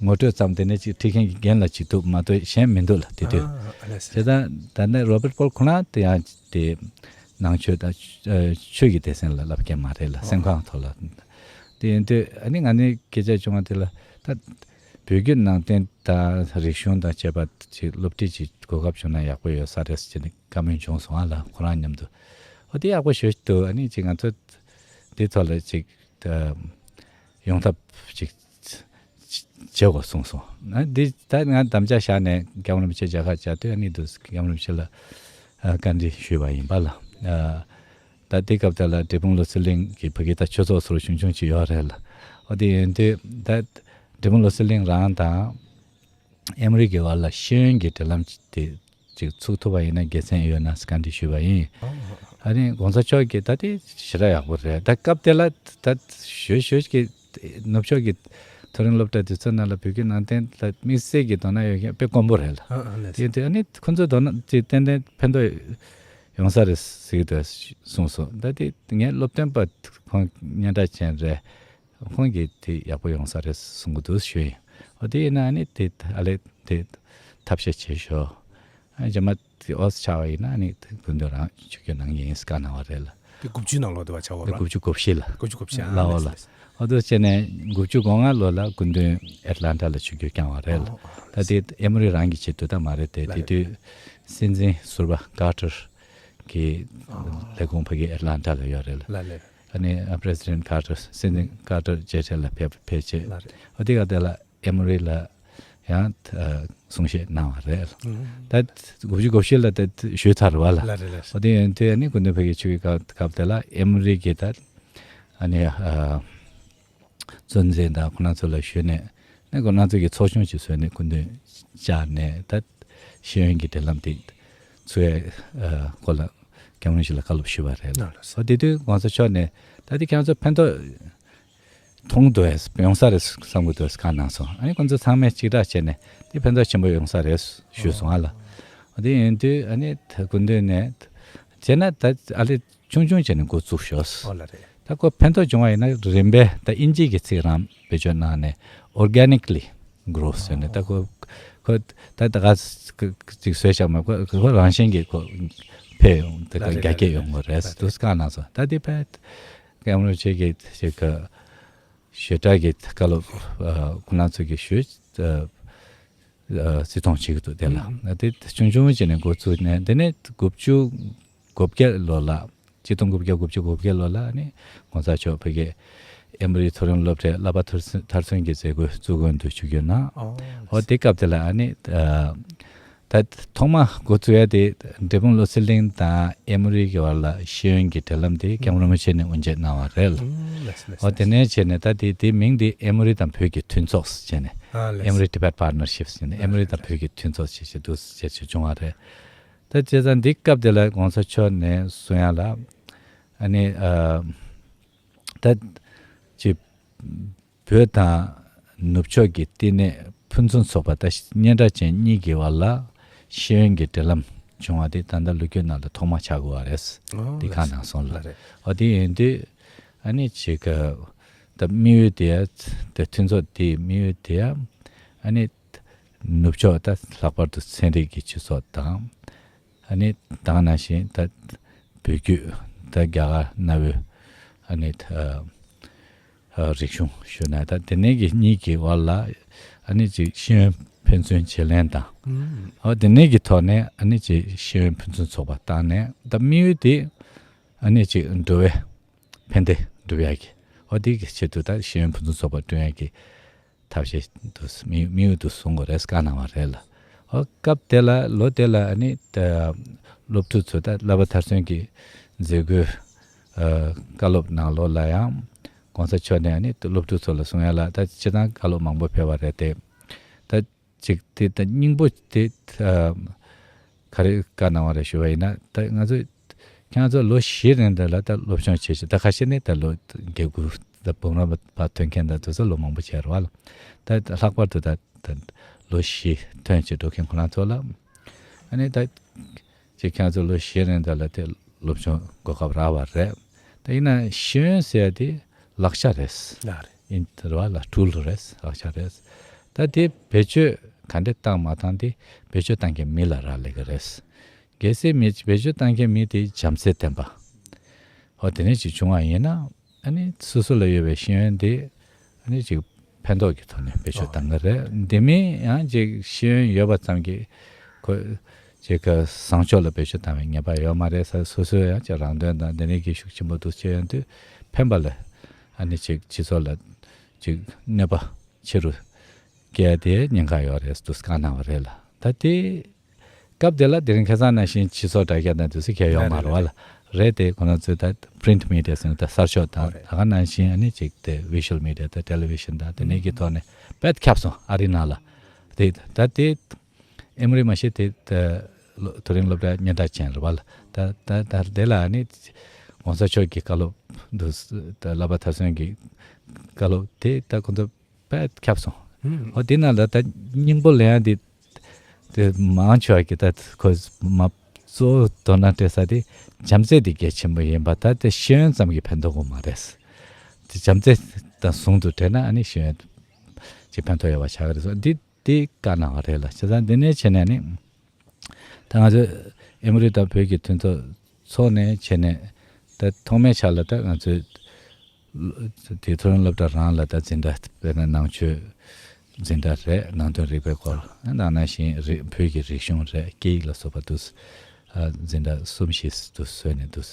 ངོ་སྤྲོད་ཙམ་དེ་ནས་ཅིག་ཁྲིད་མཁན་གྱི་རྒན་ལ་ཅིག་འདུག་མ་གཏོགས་གཞན་མི་འདུག་ལ་དེ་དུས། ཨ་ལེ་སེ། བྱས་ད་ད་ནས་རོ་བར་ཊི་པོལ་ཁོ་རང་དེ་ཡང་དེ་ནང་ཆོས་ད་ཆོས་ཀྱི་སྡེ་ཚན་ལ་བསླབ་མཁན་མ་རེད་ལ། སེམས་ཁམས་ཐོག་ལ། དེ་ཡིན་དུས་ཨ་ནི་ང་ནི་སྐད་ཆ་བྱུང་བ་དེ་ལ་ད་བོད་བརྒྱུད་ནང་བསྟན་དང་རིག་གཞུང་དང་བཅས་པ་ཅིག་སློབ་ཁྲིད་ཅིག་གོ་སྐབས་བྱུང་ན་ཡག་པོ་ཡོད་ས་རེད་ཟེར་ནས་བཀའ་མོལ་བྱུང་སོང་ཨ་ལ་ཁོ་རང་མཉམ་དུ། ཨོ་དེ་ཡག་པོ་ཞུ་འདུག་ཨ་ནི་ཅིག་ང་ཚོ་དེ་ཐོག་ལ་ཅིག་ཡོང་ཐབས་ཅིག་ བྱེད་དགོས་གསུངས་སོང་། ཨ་འདི་ད་ང་དམ་བཅའ་བཞག་ནས་སྐྱབས་མགོན་རིན་པོ་ཆེ་མཇལ་ཁ་བཅར་དུས་ཨ་ནི་འདུག་སྐྱབས་མགོན་རིན་པོ་ཆེ་ལ་ཨ་བཀའ་འདྲི་ཞུས་པ་ཡིན་པ་ལ། ཨ་ད་དེ་སྐབས་དེ་ལ་འབྲས་སྤུངས་བློ་གསལ་གླིང་གི་ཕ་གི་ད་ཆོས་ཚོགས་ཟུར་ཆུང་ཆུང་ཅིག་ཡོད་རེད་ལ། ཨོ་དེ་ཡིན་དུས་ད་འབྲས་སྤུངས་བློ་གསལ་གླིང་རང་དང་ཨེ་མོ་རི་གི་བར་ལ་ཤེས་ཡོན་གྱི་འབྲེལ་ལམ་དེ་ཅིག་ཚུགས་ཐུབ་པ་ཡིན་ན་དགེ་མཚན་ཡོད་ན་བཀའ་འདྲི་ཞུས་པ་ཡིན། ཨ་ནི་གོང་ས་མཆོག་གིས་ད་དེ་ཞེ་དྲག་ཡག་པོ་རེད། ད་སྐབས་དེ་ལ་ད་ཞོལ་ཞོལ་གྱི་ནུབ་ཕྱོགས་ཀྱི་མཐོ་རིམ་སློབ་གྲྭ་དེ་ཚོ་ནང་ལ་བོད་བརྒྱུད་ནང་བསྟན་ལ་དམིགས་བསལ་གྱི་དོ་སྣང་ཡོད་མཁན་དཔེ་དཀོན་པོ་རེད་ལ། ཨ་ཨ་ལགས་སོ། དེ་དེ་ཨ་ནི་ཁོ་ཚོའི་དོ་སྣང་དེ་ཏན་ཏན་ཕན་ཐོགས་ཡོང་ས་རེད་ཟེར་གྱི་འདུག་གསུངས་སོང་། ད་དེ་ངའི་སློབ་སྟོན་པ་ཁོང་སྙན་གྲགས་ཅན་རེད། ཁོང་གིས་དེ་ཡག་པོ་ཡོང་ས་རེད་གསུང་གི་འདུག་ཞུས་ཡིན། འོ་དེ་ཡིན་ན་ཨ་ནི་དེ་ཨ་ལས་དེ་ཐབས་ཤེས་བྱེད་ཤོག་ཨ་རྗེས་མ་དེ་ཨོ་ཆགས་པ་ཡིན་ན་ཨ་ནི་དེ་སྐུ་མདུན་རང་ཆིབས་བསྒྱུར་གནང་གི་ཡིན་བཀའ་གནང་བ་རེད་ལ། དེ་དགུ་བཅུའི་ནང་ལོགས་དེ་བ་ཆགས་པ་རེད། དགུ་བཅུ་གོ་བཞི་ལ། དགུ་བཅུ་གོ་བཞི་ཨ་ལའོ་ལ། ལགས་སོ། ཨོ་དེ་བྱས་ནས་དགུ་བཅུ་གོ་ལྔ་ལོ་ལ་སྐུ་མདུན་ཨེཊ་ལན་ཊ་ལ་ཆིབས་བསྒྱུར་བསྐྱངས་བ་རེད་ལ། ཨོ་ཨོ། ད་དེ་ཨེ་མོ་རི་རང་གི་ཆེད་དུ་ད་མ་རེད་དེ། ལགས་དེ་རེད། དུས་སྲིད་འཛིན་ཟུར་པ་ཀར་ཊར་གི་ཨོ་ལས་ཁུངས་ཕ་གི་ཨེཊ་ལན་ཊ་ལ་ཡོད་རེད་ལ། ལགས་ལགས། ཨ་ནི་ཨ་པི་རེ་སི་ཌེན་ཊ་ཀར་ཊར་སྲིད་འཛིན་ཀར་ཊར་མཇལ་འཕྲད་ལ་ཕེབས་ཕེབས་བྱས། ལགས་རེད། ཨ་དེ་ག་དེ་ལ་ཨེ་མོ་རི་ལ་ཡང་ཨ་གསུང་བཤད་གནང་བ་རེད། ཨུམ། ད་དགུ་བཅུ་གོ་བཞི་ལ་ད་ཞུས་ཚར་བ་ལ། ལགས་རེད་ལགས་རེད། ཨ་དེ་ཡིན་དུས་ཨ་ནི་སྐུ་མདུན་ཕ་གི་ཆིབས་བསྒྱུར་སྐབས་སྐབས་དེ་ལ་ཨེ་མོ་རི་གི་ད་ཨ་ནི་ཨ་གཙོ་འཛིན་དང་ཁོ་རང་ཚོ་ལ་ཞུས་ནས་ནས་ཁོ་རང་ཚོ་གི་ཚོགས་ཆུང་ཅིག་བཟོས་ནས་སྐུ་མདུན་བཅར་ནས་ད་ཤེས་ཡོན་གྱི་འབྲེལ་ལམ་དེ་ཚུགས་ཡས་ཨ་སྐོར་ལ་སྐྱབས་མགོན་ཞིག་ལ་བཀའ་སློབ་ཞུས་པ་རེད་ལ། ཨ་དེ་དུས་གོང་ས་མཆོག་ནས་ད་དེ་ཁྱེད་ཚོ་ཕན་ཐོགས་མཐོང་འདུག་ཨེ་ཡོང་ས་རེད་བསམ་གི་འདུག་བཀའ་གནང་སོང་། ཨ་ནི་ཁོང་ཚོ་ཚང་མས་གཅིག་གྲགས་བྱས་ནས་དེ་ཕན་ཐོགས་ཆེན་པོ་ཡོང་ས་རེད་ཞུས་སོང་ཨ་ལ། ཨ་དེ་ཡིན་དུས་ཨ་ནི་ད་སྐུ་མདུན་ནས་བྱས་ན་ད་ཨ་ལས་ཆུང་ཆུང་བྱས་ནས་འགོ་བཙུགས་ཤོག་ཨོ་ལ་རེད། ད་ཁོ་ཕན་ཐོགས་བྱུང་བ་ཡིན་ན་རིམ་པས་ད་དབྱིན་ཇི་གི་ཚིག་རང་བེད་སྤྱོད་གནང་ནས་organically growth ཟེར་ནས་ད་ཁོ་ཁོ་ད་ད་ག་ཅིག་བཟོས་བཞག་མ་ཁོ་ཁོ་རང་བཞིན་གྱིས་ཁོ་འཕེལ་ཡོང་དེ་ལ་རེད་རྒྱ་ལ་སྐྱེད་རེད་ཡོང་གི་རེད། ལ་རེད་དུས་བཀའ་གནང་སོང་། ད་དེ་བས་སྐྱབས་མགོན་ཆེ་གི་ཅིག་གི་ཞེ་དྲག་གི་བཀའ་སློབ་ཨ་ཁོ་རང་ཚོ་གི་ཞུས་ཨ་ཨ་བརྩི་མཐོང་བྱེད་ཀྱི་འདུག་དེ་ལ་ཨ་དེ་ཆུང་ཆུང་བྱས་ནས་འགོ་བཙུགས་ནས་དེ་ནས་དགུ་བཅུ་གོ་བརྒྱད་ལོ་ལ་ཆིག་སྟོང་དགུ་བརྒྱ་དགུ་བཅུ་གོ་བརྒྱད་ལོ་ལ་ནི་གོང་ས་མཆོག་ཕ་གི་ཨེ་མོ་རི་མཐོ་རིམ་སློབ་གྲྭའི་བསླབ་པ་མཐར་སོན་མཐར་སོན་གྱི་མཛད་སྒོའི་བཙུགས་མགོན་དུ་ཆིབས་བསྒྱུར་གནང་། ཨོ་ཨོ་དེ་སྐབས་དེ་ལ་ཨ་ནི་ཨ་ད་ཐོག་མ་འགོ་བཙུགས་ཡ་དེ་འབྲས་སྤུངས་བློ་གསལ་གླིང་དང་ཨེ་མོ་རི་གི་བར་ལ་ཤེས་ཡོན་གྱི་འབྲེལ་ལམ་དེ་སྐྱབས་མགོན་རིན་པོ་ཆེ་ནས་དབུ་འབྱེད་གནང་བ་རེད་ལ། ཨོ་དེ་ནས་བྱས་ནས་ད་དེ་དེ་མིང་དེ་ཨེ་མོ་རི་དང་བོད་ཀྱི་མཐུན་ཚོགས་བྱས་ནས་ཨེ་མོ་རི་Tibet Partnership་ཟེར་ནས་ཨེ་མོ་རི་དང་བོད་ཀྱི་མཐུན་ཚོགས་བྱས་བྱས་འདུག་བྱས་བྱས་བྱུང་བ་རེད། ད་བྱས་ཙང་འདི་སྐབས་དེ་ལ་གོང་ས་མཆོག་ནས་གསུང་ཡ་ལ་ཨ་ནི་ཨ་ད་ཅི་བོད་དང་ནུབ་ཕྱོགས་ཀྱི་བསྟི་གནས་ཕུན་སུམ་ཚོགས་པ་ད་སྙན་གྲགས་ཅན་གཉིས་ཀྱི་བར་ལ་ཤེས་ཡོན་གྱི་འབྲེལ་ལམ་བྱུང་བ་དེ་ད་ལྟ་ལོ་རྒྱུས་ནང་ལ་ཐོག་མ་ཆགས་དགོས་པ་རེད། ཨོ་འདི་ཁ་ནང་སོང་ལ་ལ་རེད། ཨོ་དེ་ཡིན་དུས་ཨ་ནི་ཅིག་ད་དམིགས་ཡུལ་དེ་ད་མཐུན་ཚོགས་དེའི་དམིགས་ཡུལ་དེ་ཨ་ནི་ནུབ་ཕྱོགས་ད་ལྷག་པར་དུ་ཚན་རིག་གི་སྤྱི་ཚོགས་དང་ཨ་ནི་དེ་ནང་བཞིན་ད་བོད་བརྒྱུད་ད་རྒྱ་གར་གནའ་བོའི་ཨ་ནི་ད་ཨ་རིག་གཞུང་ཞུ་ན་ད་དེ་ནས་ཀྱི་གཉིས་ཀྱི་བར་ལ་ཨ་ནི་ཅིག་ཤེས་ཡོན་ཕན་ཚུན་བརྗེ་ལེན་དང་ཨ་དེ་ནས་ཀྱི་ཐོག་ནས་ཨ་ནི་ཅིག་ཤེས་ཡོན་ཕུན་སུམ་ཚོགས་པ་བཏང་ནས་ད་དམིགས་ཡུལ་དེ་ཨ་ནི་ཅིག་འགྲོ་བའི་ཕན་བདེ་སྒྲུབ་ཡག་གི་ཨོ་དེ་གི་ཆེད་དུ་ད་ཤེས་ཡོན་ཕུན་སུམ་ཚོགས་པ་བསྐྲུན་ཡག་གི་ཐབས་ཤེས་དུ་དམིགས་དམིགས་ཡུལ་དུ་བཟུང་དགོས་རེད་བཀའ་གནང་བ་རེད་ལ། ཨོ་སྐབས་དེ་ལ་ལོ་དེ་ལ་ཨ་ནི་ད་སློབ་ཕྲུག་ཚོ་ད་བསླབ་པ་མཐར་སོན་གྱི་མཛད་སྒོའི་ཨ་བཀའ་སློབ་གནང་ལོ་ལ་ཡང་གོང་ས་མཆོག་ནས་ཨ་ནི་སློབ་ཕྲུག་ཚོ་ལ་གསུང་ཡ་ལ་ད་སྤྱིར་བཏང་བཀའ་སློབ་མང་པོ་ཕེབས་པ་རེད་དེ། ད་ཅིག་དེ་ད་སྙིང་པོ་དེ་ཨ་ག་རེ་བཀའ་གནང་བ་རེད་ཞུ་བ་ཡིན་ན་ད་ང་ཚོས་ཁྱེད་ཚོ་ལོ་བཞི་རིང་དེ་ལ་ད་སློབ་སྦྱོང་བྱེད་ཆེད་ད་ཁ་ཤས་ནི་ད་ལོ་བརྒྱད་དགུ་ད་འབུམ་རམས་པ་ཐོན་མཁན་ད་དེ་ཚོ་ལོ་མང་པོ་བྱས་རེད་བ་ལ། ད་ལྷག་པར་དུ་ད་ད་ལོ་བཞི་ཐོན་བྱེད་འགྲོ་མཁན་ཁོ་རང་ཚོ་ལ་ཨ་ནི་ད་ཅིག་ཁྱེད་ཚོ་ལོ་བཞི་རིང་དེ་ལ་དེ་སློབ་སྦྱོང་གོ་སྐབས་རག་པ་རེད། ད་ཡིན་ན་ཤེས་ཡོན་ཟེར་ཡ་དེ་ལག་ཆ་རེད། ལག་རེད། ཡིན་དེ་རེད་བ་ལ་ཊུལ་རེད། ལག་ཆ་རེད། ད་དེ་བེད་སྤྱོད་ག་འདྲ་བཏང་མ་བཏང་དེ་བེད་སྤྱོད་བཏང་མཁན་མི་ལ་རག་ལས་ཀྱི་རེད། གལ་སྲིད་མི་བེད་སྤྱོད་བཏང་མཁན་མི་དེ་བྱམས་བརྩེ་ལྡན་པ། ཨོ་དེ་ནས་ཅིག་བྱུང་བ་ཡིན་ན་ཨ་ནི་སོ་སོ་ལ་ཡོད་པའི་ཤེས་ཡོན་དེ་ཨ་ནི་ཅིག་ཕན་ཐོགས་ཀྱི་ཐོག་ནས་བེད་སྤྱོད་བཏང་གི་རེད། དེ་མིན་ཡང་ཅིག་ཤེས་ཡོན་ཡོད་པ་ཙམ་གྱིས་ཁོ་ཅིག་གི་བཟང་ཕྱོགས་ལ་བེད་སྤྱོད་བཏང་བའི་ངེས་པ་ཡོད་མ་རེད་ས། སོ་སོའི་ཡང་ཅིག་རང་དོན་དང་དེ་ནས་གི་ཤུགས་ཆེན་པོ་འདུག་ཅེས་ཡོང་དུས་ཕན་པ་ལ་ཨ་ནི་ཅིག་སྤྱི་ཚོགས་ལ་ཅིག་གནོད་པ་ཆེ་རུ་ སྐད་དེ་ཉེན་ཁ་ཡོད་རེད་འདུག་བཀའ་གནང་བ་རེད་ལ། ད་དེ་སྐབས་དེ་ལ་དེ་རིང་ཁ་སང་ནང་བཞིན་སྤྱི་ཚོགས་དྲ་རྒྱ་ནང་དུ་སུ་གལ་ཡོད་མ་རེད་བ་ལ། རེད་དེ་ཁོ་ན་ཚོས་ད་print media ཟེར་ན་ད་གསར་ཤོག་དང་ད་ག་ནང་བཞིན་ཨ་ནི་ཅིག་དེ་visual media དང་television དང་དེ་ནས་ཀྱི་ཐོག་ནས་དཔེ་ཁྱབ་སོང་ཨ་རི་ནང་ལ། དེ་ད་དེ་ཨེ་མོ་རི་མ་ཤེས་དེ་ད་མཐོ་རིམ་སློབ་གྲྭ་སྙན་གྲགས་ཅན་རེད་བ་ལ། ད་ད་ད་དེ་ལ་ཨ་ནི་གོང་ས་མཆོག་གི་བཀའ་སློབ་འདུག་ད་བསླབ་པ་མཐར་སོན་གྱི་བཀའ་སློབ་དེ་ད་ཁོ་ཚོ་དཔེ་ཁྱབ་སོང་། ཨོ་དེ་ནང་ལ་ད་སྙིང་པོ་ལེན་ཡ་དེ་དེ་མང་ཆེ་བ་གི་ད་ཁོ་མ་གཙོ་བོ་དོ་སྣང་སྤྲད་ས་དེ་བྱམས་བརྩེ་དེ་གལ་ཆེན་པོ་ཡིན་པ། ད་དེ་ཤེས་ཡོན་ཙམ་གྱིས་ཕན་ཐོགས་ཀྱི་མ་རེད། དེ་བྱམས་བརྩེ་དང་ཟུང་དུ་འབྲེལ་ན་ཨ་ནི་ཤེས་ཡོན་ཅིག་ཕན་ཐོགས་ཡོད་པ་ཆགས་ཀྱི་རེད་སོ། འདི་འདི་བཀའ་གནང་བ་རེད་ལ། བྱས་ཙང་འདི་ནས་བྱས་ནས་ནི་ད་ང་ཚོ་ཨེ་མོ་རི་དང་བོད་ཀྱི་མཐུན་ཚོགས་ཚོགས་ནས་བྱས་ནས་ད་ཐོག་མའི་ཆ་ལ་ད་ང་ཚོས་དེ་མཐོ་རིམ་སློབ་གྲྭ་རང་ལ་ད་འཛིན་གྲྭ་དཔེར་ན་ནང་ཆོས་འཛིན་གྲྭ་རེད། ནང་དོན་རིག་པའི་སྐོར་ད་ནང་བཞིན་རིག་བོད་ཀྱི་རིག་གཞུང་རེད། སྐད་ཡིག་ལ་སོགས་པ་འདུག་ཨ་འཛིན་གྲྭ་གསུམ་བཞི་འདུག་བཟོས་ནས་འདུག་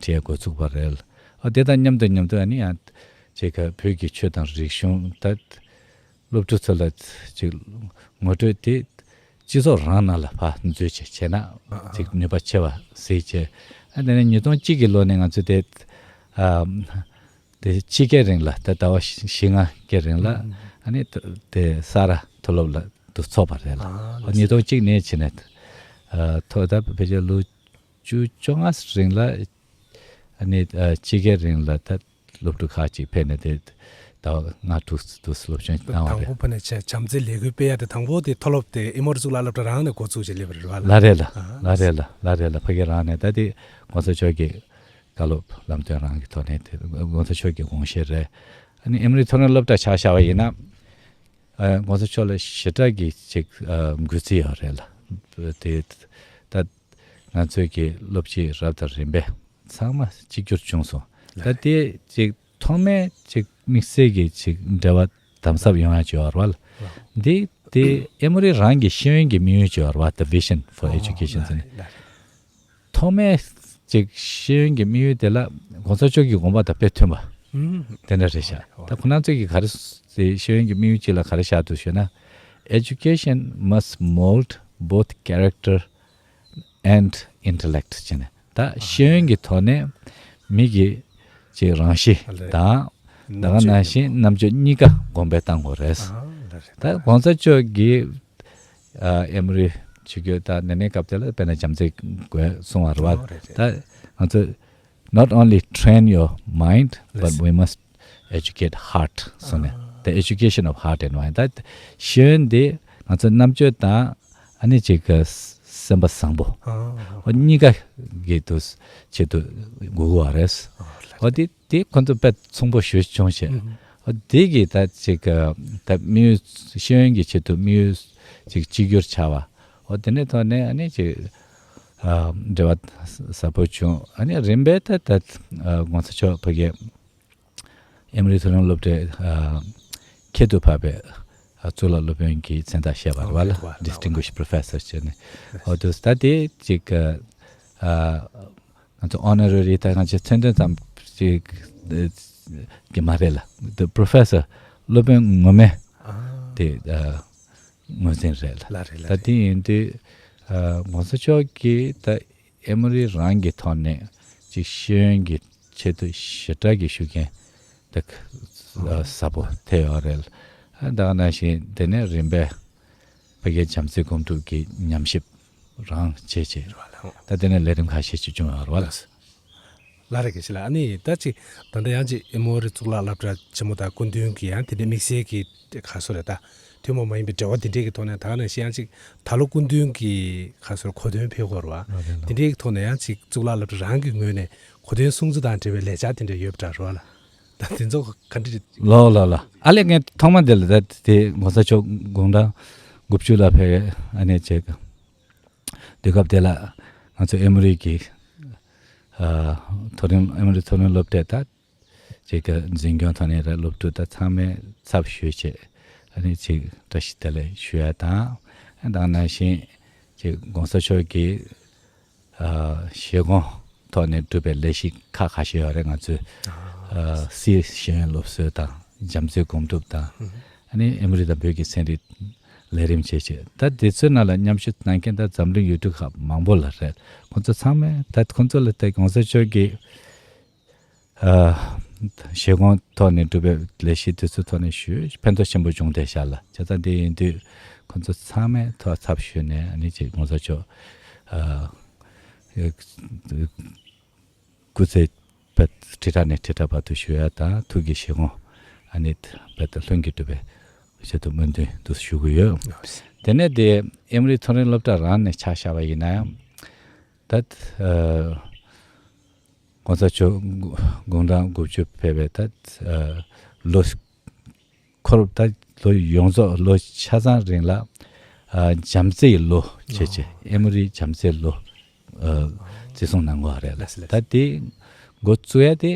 ཁྲིད་འགོ་ཚུགས་པ་རེད། ཨ་དེ་དང་མཉམ་དུ་མཉམ་དུ་ཨ་ནི་ཡང་ཅིག་བོད་ཀྱི་ཆོས་དང་རིག་གཞུང་ད་སློབ་ཕྲུག་ཚོ་ལ་ཅིག་ངོ་སྤྲོད་དེ་སྤྱི་ཚོགས་རང་ནང་ལ་ཕར་འཛུལ་བྱས་བྱས་ན་ཅིག་ནུས་པ་ཆེ་བ་གཟིགས་བྱས། ཨ་དེ་ནས་ཉིས་སྟོང་གཅིག་གི་ལོ་ནས་ང་ཚོ་དེ་ཨ་དེ་ཕྱི་སྐད་རིང་ལ་ད་ཟླ་བ་བཞི་ལྔ་སྐད་རིང་ལ་ཨ་ནི་དེ་ས་རཱ་མཐོ་སློབ་ལ་དུ་ཚོགས་པ་རེད་ལ། ཨ་ཉིས་སྟོང་གཅིག་ནས་བྱས་ནས་ཐོག་ད་ཕལ་ཆེར་ལོ་བཅུ་བཅོ་ལྔ་རིང་ལ་ཨ་ནི་ཕྱི་སྐད་རིང་ལ་ད་སློབ་ཕྲུག་ཁག་ཅིག་ཕེབས་ནས་དེ་ཟླ་བ་ལྔ་དྲུག་དུ་སློབ་སྦྱོང་གནང་བ་དང་རེད། པོ་ཕ་ནས་བྱས་བྱམས་བརྩེའི་ལས་འགུལ་སྤེལ་ཡ་དེ་དང་པོ་དེ་མཐོ་སློབ་དེ་ཨེ་མོ་རི་གཙུག་ལག་སློབ་གྲྭ་རང་ནས་འགོ་ཚུགས་བྱས་སླེབས་པ་རེད་བ། ལ་རེད་ལ་ལ་རེད་ལ་ལ་རེད་ལ། ཕ་གི་རང་ནས་ད་དེ་གོང་ས་མཆོག་གི་བཀའ་སློབ་ལམ་སྟོན་རང་གི་ཐོག་ནས་དེ་གོང་ས་མཆོག་གི་དགོངས་བཞེད་རེད། ཨ་ནི་ཨེ་མོ་རི་མཐོ་རིམ་སློབ་གྲྭ་ཆ་བཞག་པ་ཡིན་ན་ཨ་གོང་ས་མཆོག་ལ་ཞེ་དྲག་གི་ཅིག་ཨ་གུས་བརྩི་ཡོད་རེད་ལ། དེ་ད་ང་ཚོའི་གི་སློབ་སྤྱི་རབ་དང་རིམ་པས་ཚང་མ་གཅིག་གྱུར་བྱུང་སོང་། ད་དེ་ཅིག་ཐོག་མའི་ཅིག་དམིགས་བསལ་གྱི་ཅིག་འབྲེལ་བ་དམ་ཟབ་ཡོང་ཡ་ཅིག་ཡོད་རེད་བ། འདི་དེ་ཨེ་མོ་རི་རང་གི་ཤེས་ཡོན་གྱི་དམིགས་ཡུལ་ཅིག་ཡོད་རེད་བ། The vision for education ཟེར་ནས། ཐོག་མའི་ཅིག་ཤེས་ཡོན་གྱི་དམིགས་ཡུལ་དེ་ལ་གོང་ས་མཆོག་གི་དགོངས་པ་དང་དཔེ་མཐུན་པ་དེ་འདྲ་རེད་ཤག་ད་ཁོ་རང་ཚོས་ཀྱི་ག་རེ་ཤེས་ཡོན་གྱི་དམིགས་ཡུལ་ཅིག་ལ་ག་རེ་བཞག་འདུག་ཞུས་ན། Education must mold both character and intellect ཟེར་ནས། ད་ཤེས་ཡོན་གྱི་ཐོག་ནས་མི་གི་ཅིག་རང་གཤིས་དང་ད་ག་ནང་བཞིན་རྣམ་དཔྱོད་གཉིས་ཀ་གོང་འཕེལ་བཏང་དགོས་རེད། ད་གོང་ས་མཆོག་གིས་ཨ་ཨེ་མོ་རི་ཆོས་བརྒྱུད་ད་ནེ་ནེ་སྐབས་དེ་ལ་དཔེར་ན་བྱམས་བརྩེ་དགོས་གསུང་བ་རེད་བ། ད་ང་ཚོ not only train your mind but we must educate heart ཟེར་ནས། The education of heart and mind. ད་ཤེས་ཡོན་འདི་ང་ཚོ་རྣམ་དཔྱོད་དང་ཨ་ནི་ཅིག་གི་སེམས་པ་བཟང་པོ་ཨ་གཉིས་ཀ་གི་དུ་ཆེད་དུ་དགོས་ཀྱི་རེད། ཨོ་དེ་དེ་ཁོ་ཚོ་དཔེ་མཚུངས་པོ་ཞེ་པོ་བྱུང་བྱས། ཨོ་དེ་གི་ད་ཅིག་གི་ད་དམིགས་ཡུལ་ཤེས་ཡོན་གྱི་ཆེད་དུ་དམིགས་ཡུལ་ཅིག་གཅིག་གྱུར་ཆགས་པ། ཨོ་དེ་ནས་ཐོག་ནས་ཨ་ནི་ཅིག་ཨ་འབྲེལ་བ་ཟབ་པོ་བྱུང་། ཨ་ནི་རིམ་པས་ད་ད་ཨ་གོང་ས་མཆོག་ཕ་གི་ཨེ་མོ་རི་མཐོ་རིམ་སློབ་གྲྭའི་ཨ་ཁྱད་དུ་འཕགས་པའི་ཨ་གཙུག་ལག་སློབ་དཔོན་གྱི་མཚན་རྟགས་བཞེས་པ་རེད་བ་ལ། Distinguished Professor ཟེར་ནས། ཨོ་དུ་ད་དེ་ཅིག་ཨ་ང་ཚོ་Honorary ད་ང་ཚོ་མཚན་དོན་ཙམ་ཅིག་གི་མ་རེད་ལ། The Professor སློབ་དཔོན་ངོ་མའི་དེ་ཨ་ངོས་འཛིན་རེད་ལ། ལ་རེད་ལ་ད་རེད། དེ་ཡིན་དུས་ཨ་གོང་ས་མཆོག་གིས་ད་ཨེ་མོ་རི་རང་གི་ཐོག་ནས་ཅིག་ཤེས་ཡོན་གྱི་ཆེད་དུ་ཞེ་དྲག་གི་ཤུགས་རྐྱེན་དེ་ཨ་ཟབ་པོ་ཐེབས་ཡོད་རེད། ཨ་ད་ག་ནང་བཞིན་དེ་ནས་རིམ་པས་ཕ་གིའི་བྱམས་བརྩེའི་སྒོམ་སྒྲུབ་ཀྱི་ཉམས་ཞིབ་རང་བྱས་བྱས། རེད་བ་ལ། ད་དེ་ནས་ལས་རིམ་ཁ་ཤས་ཅིག་བྱུང་ཡོད་རེད་བ་ལ། ལགས་རེད། དགེ་བཤེས་ལགས། ཨ་ནི་ད་ཅིག་ད་ལྟ་ཡང་ཅིག་ཨེ་མོ་རི་གཙུག་ལག་སློབ་གྲྭ་ཆེན་མོ་དང་སྐུ་མདུན་གྱི་ཡང་དེ་འདྲའི་དམིགས་བསལ་གྱི་ག་སོ་རེད་ད། ཐུན་མོང་མ་ཡིན་པའི་འབྲེལ་བ་དེ་འདྲས་ཀྱི་ཐོག་ནས་ད་ག་ནང་བཞིན་ཡང་ཅིག་ད་ལོ་སྐུ་མདུན་གྱི་ག་སོ་རེད་གོ་སྟོན་ཕེབས་ཀྱི་ཡོད་རེད་བ། དེ་འདྲས་ཀྱི་ཐོག་ནས་ཡང་ཅིག་གཙུག་ལག་སློབ་གྲྭ་རང་གི་ངོས་ནས་གོ་སྟོན་སྲུང་བརྩི་དང་འབྲེལ་བའི་ལས་འཆར་དེ་འདྲས་ཡོད་པ་འདྲ་རེད་བ་ལ། ད་དེ་ཚོ་ག་འདྲས་རེད། ལོ་ལོ་ལོ། ཨ་ལས་ངས་ཐོག་མ་དེ་ལ་ད་དེ་གོང་ས་མཆོག་དགུང་གྲངས་དགུ་བཅུ་ལ་ཕེབས་ཨ་ནི་ཅིག་དུས་སྐབས་དེ་ལ་ང་ཚོ་ཨེ་མོ་རི་གི་ཨ་མཐོ་རིམ་ཨེ་མོ་རི་མཐོ་རིམ་སློབ་གྲྭས་ད་ཅིག་གི་འཛིན་སྐྱོང་ཐོག་ནས་ར་སློབ་ཕྲུག་ད་ཚང་མའི་ཚབ་ཞུས་བྱས་ཨ་ནི་ཅིག་བཀྲ་ཤིས་བདེ་ལེགས་ཞུ་ཡ་དང་། ད་ག་ནང་བཞིན་ཅིག་གོང་ས་མཆོག་གི་ཨ་བཞེད་དགོངས་ཐོག་ནས་བསྒྲུབས་པའི་ལས་གཞི་ཁག་ཁ་ཤས་ཡོད་རེད། ང་ཚོས་ཨ་སིའི་ཤེས་ཡོན་སློབ་གསོ་དང་བྱམས་བརྩེའི་སྒོམ་སྒྲུབ་དང་། ཨ་ནི་ཨེ་མོ་རི་དང་བོད་ཀྱི་ཚན་རིག་ལས་རིམ་བྱས་བྱས། ད་དེ་ཚོའི་ནང་ལ་མཉམ་ཞུགས་གནང་མཁན་ད་འཛམ་གླིང་ཡུལ་གྲུ་ཁག་མང་པོ་ལ་རེད། ཁོང་ཚོ་ཚང་མས་ད་ཁོང་ཚོ་ལ་ད་གོང་ས་མཆོག་གི་ཨ་བཞེད་དགོངས་ཐོག་ནས་བསྒྲུབས་པའི་ལས་གཞི་དེ་ཚོའི་ཐོག་ནས་ཞུ་ཕན་ཐོགས་ཆེན་པོ་བྱུང་བསྡད་ཤག་ལ། བྱས་ཙང་དེ་ཡིན་དུས་ཁོང་ཚོ་ཚང་མས་ཐོག་ཚབ་ཞུས་ནས་ཨ་ནི་ཅིག་གོང་ས་མཆོག་ཨ་སྐུ་ཚེ་བར་དུ་དྲིལ་བསྒྲགས་ནས་དྲིལ་བསྒྲགས་བར་དུ་བཞུགས་ཡ་དང་ཐུགས་ཀྱི་བཞེད་དགོངས་ཨ་ནི་བར་དུ་ལྷུན་གྱིས་གྲུབ་པའི་ཆེད་དུ་སྨོན་འདུན་དུ་ཞུ་གི་ཡོད། དེ་ནས་དེ་ཨེ་མོ་རི་མཐོ་རིམ་སློབ་གྲྭ་རང་ནས་ཆ་བཞག་པ་ཡིན་ན་ཡང་ད་ཨ་གོང་ས་མཆོག་དགུང་གྲངས་དགུ་བཅུ་ཕེབས་པའི་ད་ཨ་ལོ་འཁོར་ད་ལོ་ཡོངས་རྫོགས་ལོ་ཆ་ཚང་རིང་ལ་ཨ་བྱམས་བརྩེའི་ལོ་བྱས་བྱས་ཨེ་མོ་རི་བྱམས་བརྩེའི་ལོ་ཨ་བརྩི་སྲུང་གནང་དགོས་པ་རེད་ལ། ལགས་སོ། ལགས་སོ། ད་དེ་འགོ་བཙུགས་ཡ་དེ་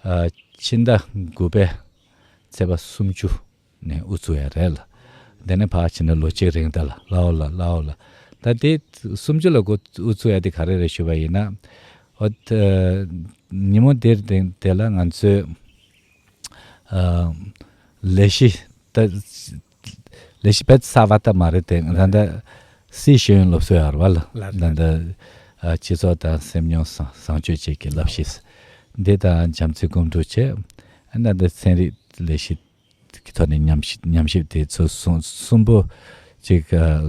ཨ་ཕྱི་ཟླ་དགུ་པའི་ཚེས་པ་སུམ་ཅུ་ནས་དབུ་བཙུགས་ཡ་རེད་ལ། དེ་ནས་ཕར་ཕྱིན་ན་ལོ་གཅིག་རིང་ད་ལ་ལའོ་ལ་ལའོ་ལ། ད་དེ་སུམ་ཅུ་ལ་འགོ་དབུ་བཙུགས་ཡ་དེ་ག་རེ་རེད་ཞུས་པ་ཡིན་ན། འོ་ད་ཉིན་མོ་དེར་དེ་དེ་ལ་ང་ཚོས་ཨ་ལས་གཞི་ད་ལས་གཞི་བེད་གསར་པ་ད་མ་རེད་དེ། ད་ད་སི་ཤེས་ཡོན་སློབ་གསོའི་ཨར་བ་ལ། ལ་ད་ད་ཨ་སྤྱི་ཚོགས་དང་སེམས་མྱོང་བཟང་བཟང་སྤྱོད་བཅས་ཀྱི་བསླབ་གཞི་འདི་དང་བྱམས་བརྩེ་གོམ་བགྲོད་བྱས། ཨ་ད་ད་ཚན་རིག་ལས་གཞི་གི་ཐོག་ནས་ཉམས་ཞིབ་ཉམས་ཞིབ་དེ་ཚོ་གསུམ་གསུམ་པོ་ཅིག་ཨ་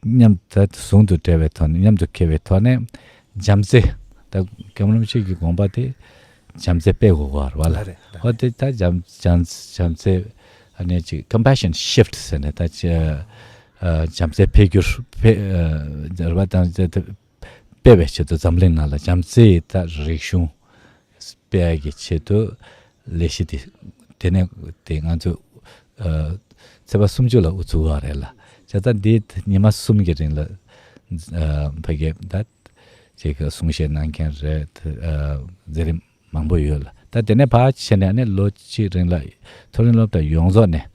མཉམ་ད་ཟུང་དུ་འབྲེལ་བའི་ཐོག་ནས་མཉམ་དུ་འཁེལ་བའི་ཐོག་ནས་བྱམས་བརྩེ། ད་སྐྱབས་མགོན་རིན་པོ་ཆེ་གི་དགོངས་པ་དེ་བྱམས་བརྩེ་སྤེལ་དགོས་གོ་བར་བ་ལ། ལ་རེད། ལ་ཧོ་དེ་ད་བྱམས་བྱམས་བྱམས་བརྩེ་ཨ་ནི་ཅིག་compassion shift ཟེར་ནས་ད་ཅི་ཨ་བྱམས་བརྩེ་འཕེལ་འགྱུར་འཕེལ་ཨ་རེད་བ། དང་དེ་དེ་སྤེལ་བའི་ཆེད་དུ་འཛམ་གླིང་ནང་ལ་བྱམས་བརྩེའི་ད་རིག་གཞུང་སྤེལ་ཡག་གི་ཆེད་དུ་ལས་གཞི་དེ་དེ་ནས་དེ་ང་ཚོ་ཨ་ཚེས་པ་སུམ་ཅུ་ལ་དབུ་ཚུགས་པ་རེད་ལ། བྱས་ཙང་འདི་ཉི་མ་གསུམ་གྱི་རིང་ལ་ཨ་ཕ་གི་ད་ཅིག་གསུང་བཤད་གནང་མཁན་རེད། ཨ་མཛད་རིམ་མང་པོ་ཡོད་ལ། ད་དེ་ནས་ཕར་ཕྱིན་ནས་ཨ་ནི་ལོ་གཅིག་རིང་ལ་མཐོ་རིམ་སློབ་གྲྭ་ཡོངས་རྫོགས་ནས་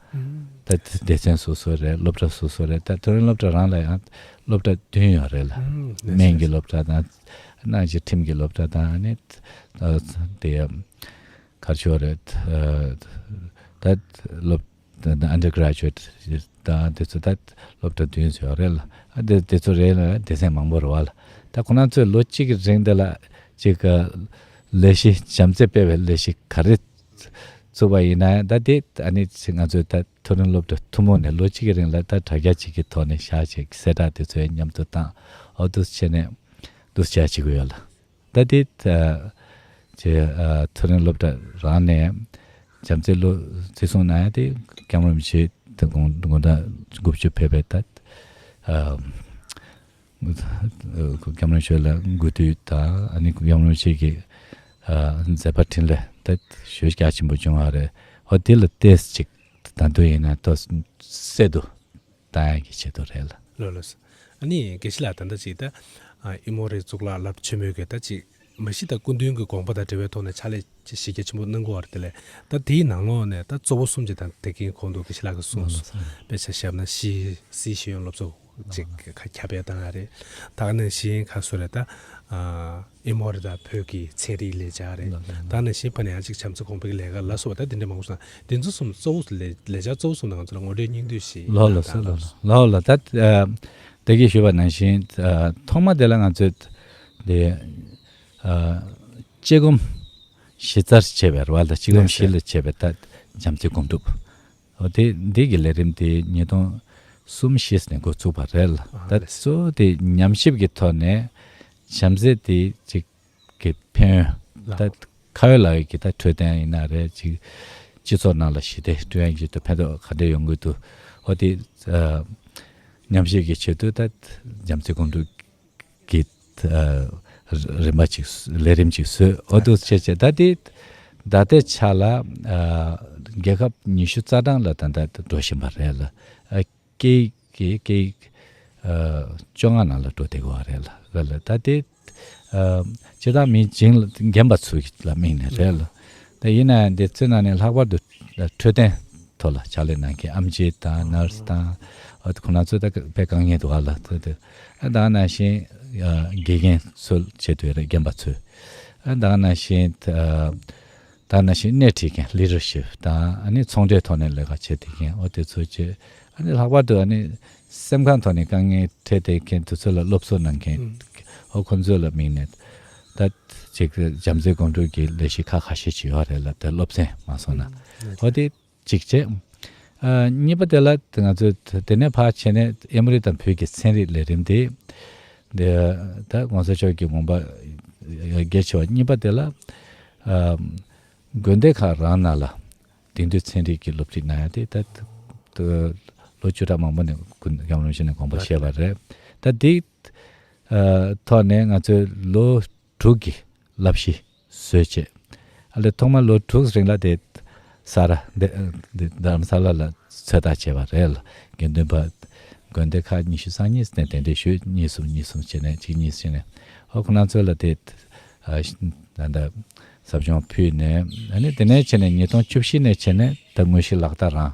ད་སྡེ་ཚན་སོ་སོ་རེད། སློབ་གྲྭ་སོ་སོ་རེད། ད་མཐོ་རིམ་སློབ་གྲྭ་རང་ལ་ཡང་སློབ་གྲྭ་བདུན་ཡོད་རེད་ལ། སྨན་གྱི་སློབ་གྲྭ་དང་། སྣང་ཞིག་ཁྲིམས་ཀྱི་སློབ་གྲྭ་དང་ཨ་ནི་ད་དེ་གར་ཤོར་རེད། ད་སློབ་undergraduate དང་དེ་ཚོ་ད་སློབ་གྲྭ་བདུན་ཚོ་ཡོད་རེད་ལ། ཨ་དེ་དེ་ཚོ་རེད་ལ་སྡེ་ཚན་མང་པོ་རེད་བ་ལ། ད་ཁོ་རང་ཚོས་ལོ་གཅིག་གི་རིང་དེ་ལ་ཅིག་ལས་གཞི་བྱམས་བརྩེ་སྤེལ་བའི་ལས་གཞི་ག་རེ་བཙུགས་པ་ཡིན་ན་ཡང་ད་དེ་ཨ་ནི་ང་ཚོས་ད་མཐོ་རིམ་སློབ་གྲྭ་ཐུན་མོང་ནས་ལོ་གཅིག་གི་རིང་ལ་ད་དྲ་རྒྱ་གཅིག་གི་ཐོག་ནས་བཞག་བྱས་གསལ་བསྒྲགས་དེ་ཚོ་ཡང་མཉམ་དུ་བཏང་། ཨོ་འདུག་བྱས་ནས་འདུག་བྱས་བྱེད་ཀྱི་ཡོད་ལ། ད་དེ་ཨ་ཅེ་ཨ་མཐོ་རིམ་སློབ་གྲྭ་རང་ནས་བྱམས་བརྩེ་ལོ་བརྩི་སྲུང་གནང་ཡ་དེ་སྐྱབས་མགོན་རིན་པོ་ཆེ་དང་དགུང་དགུང་གྲངས་དགུ་བཅུ་ཕེབས་པའི་ད་ཨ་སྐྱབས་མགོན་རིན་པོ་ཆེ་ལ་གུས་འདུད་དང་ཨ་ནི་སྐྱབས་མགོན་རིན་པོ་ཆེ་གི་ཨ་མཛད་པ་འཕྲིན་ལས་ད་ཞེ་རྒྱ་ཆེན་པོ་བྱུང་བ་རེད། ཧོ་དེ་ལ་ཏོག་ཙམ་ཅིག་ད་དུང་ཡིན་ན་ཏོག་ཙམ་གསལ་དུ་བཏང་ཡ་གི་ཆེད་དུ་རེད་ལ། ལགས་ལགས་སོ། ཨ་ནི་དགེ་བཤེས་ལགས་ད་ལྟ་ཅིག་ད་ཨ་ཨེ་མོ་རི་གཙུག་ལག་བླ་མ་ཆེན་མོའི་གི་ད་ཅིག་མ་གཞི་ད་སྐུ་མདུན་གྱི་དགོངས་པ་དང་འབྲེལ་བའི་ཐོག་ནས་ཕྱག་ལས་ཅིག་གཞི་རྒྱ་ཆེན་པོ་གནང་གི་ཡོད་རེད་དེ་ལས། ད་དེའི་ནང་ལོགས་ནས་ད་གཙོ་བོ་གསུམ་ཅིག་དང་དེ་གིན་གོང་དུ་དགེ་བཤེས་ལགས་ཀྱིས་གསུངས་སོང་། དཔེ་ཆ་བཞག་ན་སི་སི་ཤེས་ཡོན་སློབ་གསོ་ཅིག་ཁ་ཁྱབ་སྤེལ་བཏང་ཡ་རེད། ད་ག་ནང་བཞིན་ཁ་སོ་རེད་ད། ཨ་ཨེ་མོ་རི་དང་བོད་ཀྱི་ཚན་རིག་ལས་འཆར་རེད། ད་ག་ནང་བཞིན་ཕ་ནས་ཡང་ཅིག་བྱམས་བརྩེ་གོང་འཕེལ་གྱི་ལས་ཀ་ལ་སོགས་པ་ད་དེ་འདྲ་མང་པོ་སོང་། དེ་ཚོ་གསུམ་གཙོ་བོ་ལས་ལས་འཆར་གཙོ་བོ་གསུམ་དང་ང་ཚོ་ལ་ངོ་སྤྲོད་སྙིང་བསྡུས་ཤིག་ལོ་ལོ་གནང་སོ་ལོ་དང་ལོ་ལོ་ལོ་ད་ཨ་ད་གིན་ཞུས་པ་ནང་བཞིན་ཨ་ཐོག་མ་དེ་ལ་ང་ཚོས་དེ་ཨ་དཔྱད་སྒོམ་གཞི་རྩར་བྱས་པའི་རེད་བ། ད་དཔྱད་སྒོམ་གཞི་ལ་བྱས་པའི་ད་བྱམས་བརྩེ་སྒོམ་སྒྲུབ། འོ་དེ་འདི་གི་ལས་རིམ་དེ་ཉིས་སྟོང་གསུམ་བཞི་ནས་འགོ་བཙུགས་པ་རེད་ལ། ཨ་ད་ལགས་སོ། གཙོ་བོ་དེ་ཉམས་ཞིབ་ཀྱི་ཐོག་ནས་བྱམས་བརྩེ་དེ་ཅིག་གི་ཕན་ཡོན་ལགས། ད་ཁ་ཡོད་ལག་ཡོད་ཀྱི་ད་འཕྲོད་བསྟེན་ཡིན་ན་རེད། ཅིག་སྤྱི་ཚོགས་ནང་ལ་ཞི་བདེ་བསྐྲུན་ཡག་ཆེད་དུ་ཕན་ཐོགས་ག་འདྲ་ཡོང་གི་འདུག་འོ་དེ་ཨ་ཉམས་ཞིབ་ཀྱི་ཆེད་དུ་ད་བྱམས་བརྩེ་སྒོམ་སྒྲུབ་ཀྱི་ཨ་རིམ་པ་ཅིག་ལས་རིམ་ཅིག་བཟོས། འོ་འདུག་བྱས་བྱས་ད་དེ་ད་ལྟའི་ཆ་ལ་ཨ་རྒྱལ་ཁབ་ཉི་ཤུ་རྩ་གྲངས་ལ་ད་ལྟ་འགྲོ་བཞིན་པ་རེད་ལ། ཨ་སྐད་ཡིག་གི་སྐད་ཡིག་ཨ་བཅོ་ལྔ་ནང་ལ་འགྲོ་བསྡད་ཀྱི་ཡོད་རེད་ལ། རེད་ལ་ད་དེ་ཨ་སྤྱིར་བཏང་མིང་ཅིག་ལ་རྒན་པ་ཚོ་ལ་དམིགས་ནས་རེད་ལ། ད་ཡིན་ན་ཡང་དེ་ཚོའི་ནང་ནས་ལྷག་པར་དུ་འཕྲོད་བསྟེན་ཐོག་ལ་ཕྱག་ལས་གནང་མཁན་ཨེམ་ཆི་དང་ནར་སི་དང་ཨ་ཁོང་རྣམ་ཚོ་ད་དཔེ་དཀའ་ངལ་འདུག་ཨ་ལ། ད་དེ་ཨ་ད་ག་ནང་བཞིན་ཨ་དགེ་རྒན་ཚོའི་ཆེད་དུ་རེད། རྒན་པ་ཚོས་ཨ་ད་ག་ནང་བཞིན་ཨ་ ད་ནང་བཞིན་སྣེ་ཁྲིད་མཁན་ལི་ཌར་ཤིབ་དང་ཨ་ནི་ཚོང་འབྲེལ་ཐོག་ནས་ལས་ཀ་བྱེད་བསྡད་མཁན་འོ་དེ་ཚོ་བྱས། ཨ་ནི་ལྷག་པར་དུ་ཨ་ནི་སེམས་ཁམས་ཐོག་ནས་དཀའ་ངལ་འཕྲད་བསྡད་མཁན་དེ་ཚོ་ལ་སློབ་གསོ་གནང་མཁན་ཨུམ། འོ་ཁོང་ཚོ་ལ་དམིགས་ནས་ད་ཅིག་བྱམས་བརྩེ་སྒོམ་སྒྲུབ་ཀྱི་ལས་གཞི་ཁག་ཁ་ཤས་ཅིག་ཡོད་རེད་ལ། དེ་སློབ་ཚན་མ་སོང་ན་ཨུམ། འོ་དེ་གཅིག་བྱས། ཨ་གཉིས་པ་དེ་ལ་ང་ཚོས་དེ་ནས་ཕར་བྱས་ནས་ཨེ་མོ་རི་དང་བོད་ཀྱི་ཚན་རིག་ལས་རིམ་དེ་འདི་ད་༸གོང་ས་མཆོག་གི་དགོངས་པ་གལ་ཆེ་བ་གཉིས་པ་དེ་ལ་ཨ་དགོན་སྡེ་ཁག་རང་ནང་ལ་དེང་དུས་ཚན་རིག་གི་སློབ་ཁྲིད་གནང་ཡ་དེ་ད་ད་ལོ་བཅུ་ཕྲག་མང་པོ་ནས་སྐུ་སྐྱབས་མགོན་རིན་པོ་ཆེ་ནས་དགོངས་པ་བཞེས་པ་རེད། ད་འདི་ཨ་ཐོག་ནས་ང་ཚོས་ལོ་དྲུག་གི་བསླབ་གཞི་བཟོས་བྱས། ཨ་ལས་ཐོག་མར་ལོ་དྲུག་རིང་ལ་དེ་ས་ར་དེ་དེ་དྷ་རམ་ས་ལ་ལ་ཚོད་ལྟ་བྱས་པ་རེད་ལ། དགེ་འདུན་པ་དགོན་སྡེ་ཁག་ཉི་ཤུ་རྩ་གཉིས་ནས་གདན་འདྲེན་ཞུས། གཉིས་གསུམ་གཉིས་གསུམ་བྱས་ནས་གཅིག་གཉིས་བྱས་ནས་ཨོ་ཁོ་ན་ཚོ་ལ་དེ་ཨ་ད་ལྟ་ཟབ་སྦྱོང་ཕུལ་ནས་ཨ་ནི་དེ་ནས་བྱས་ནས་ཉིས་སྟོང་བཅུ་བཞི་ནས་བྱས་ནས་ད་དངོས་གཞི་ལག་བསྟར་རང་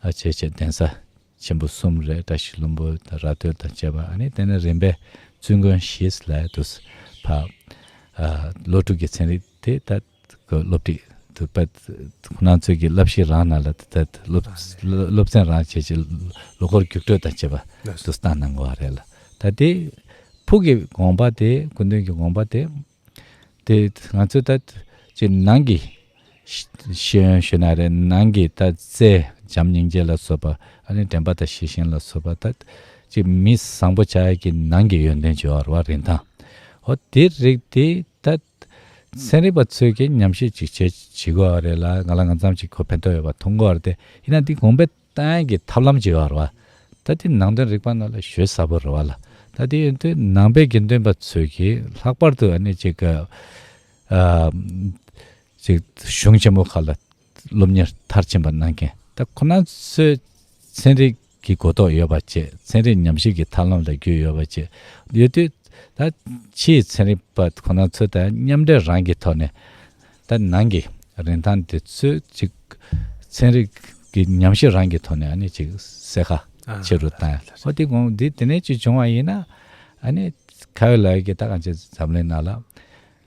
ཨ་བྱས་བྱས་གདན་ས་ཆེན་པོ་གསུམ་རེད། བཀྲ་ཤིས་ལྷུན་པོ་དང་ར་སྟོད་དང་བཅས་པ། ཨ་ནི་དེ་ནས་རིམ་པས་བཙུན་དགོན་བཞི་ལ་དུ་ཕ་ཨ་ལོ་དྲུག་གི་ཚན་རིག་དེ་ད་སློབ་ཁྲིད་དུ་པ་ཁོ་ན་ཚོས་ཀྱི་བསླབ་གཞི་རང་ནང་ལ་ད་སློབ་སློབ་ཚན་རང་བྱས་ཀྱི་ལོ་འཁོར་རྒྱུགས་སྤྲོད་དང་བཅས་པ་དུ་བཏང་གནང་དགོས་པ་རེད་ལ། ད་དེ་ཕུགས་ཀྱི་དགོངས་པ་དེ་སྐུ་མདུན་གྱི་དགོངས་པ་དེ། དེ་ང་ཚོས་ད་ཅིག་ནང་གི་ཤེས་ཤེས་ཡོན་ཞུ་ན་རེད། ནང་གི་ད་རྩལ་བྱམས་སྙིང་རྗེ་ལ་སོགས་པ་ཨ་ནི་དྲན་པ་དང་ཤེས་བཞིན་ལ་སོགས་པ་ད་ཅིག་མི་བཟང་པོ་བྱ་ཡ་གི་ནང་གི་ཡོན་ཏན་ཅིག་ཡོད་རེད་བ། རིན་ཐང་འོ་དེ་རིགས་དེ་ད་ཚན་རིག་པ་ཚོས་ཀྱི་ཉམས་ཞིབ་ཅིག་བྱེད་བྱེད་དགོས་པ་རེད་ལ། ང་ལ་ང་ཙམ་ཅིག་གོ་ཕན་ཐོགས་ཡོད་པ་མཐོང་གི་ཡོད་རེད་དེ། ཡིན་ན་འདི་གོང་འཕེལ་བཏང་ཡ་གི་ཐབས་ལམ་ཅིག་ཡོད་རེད་བ། ད་དེ་ནང་དོན་རིག་པ་ནང་ལ་ཞེ་ཟབ་པོ་རེད་བ་ལ། ད་དེ་ཡིན་དུས་ནང་པའི་དགེ་འདུན་པ་ཚོས་ཀྱིས་ལྷག་པར་དུ་ཨ་ནི་ཅིག་ཨ་ཅིག་གཞུང་ཆེན་མོ་ཁག་ལ་སློབ་གཉེར་མཐར་ཕྱིན་པ་གནང་མཁན་ད་ཁོ་ན་ཚོས་ཚན་རིག་གི་གོ་རྟོགས་ཡོད་པ་བྱས། ཚན་རིག་ཉམས་ཞིབ་ཀྱི་ཐབས་ལམ་ལ་རྒྱུས་ཡོད་པ་བྱས་ཡོད་དུས། ད་ཕྱིའི་ཚན་རིག་པ་ཁོ་ན་ཚོ་དང་མཉམ་འབྲེལ་རང་གི་ཐོག་ནས་ད་ནང་གི་རིན་ཐང་དེ་ཚོས་ཅིག་ཚན་རིག་གི་ཉམས་ཞིབ་རང་གི་ཐོག་ནས་ཨ་ནི་ཅིག་གསལ་ཁ་ཆེ་རུ་བཏང་ཡ། ཨ་ཨོ་དེ་དགོངས་དེ་དེ་ནས་ཅིག་བྱུང་བ་ཡིན་ན་ཨ་ནི་ཁ་ཡོད་ལག་ཡོད་ཀྱི་ད་གང་ཅི་འཛམ་གླིང་ནང་ལ་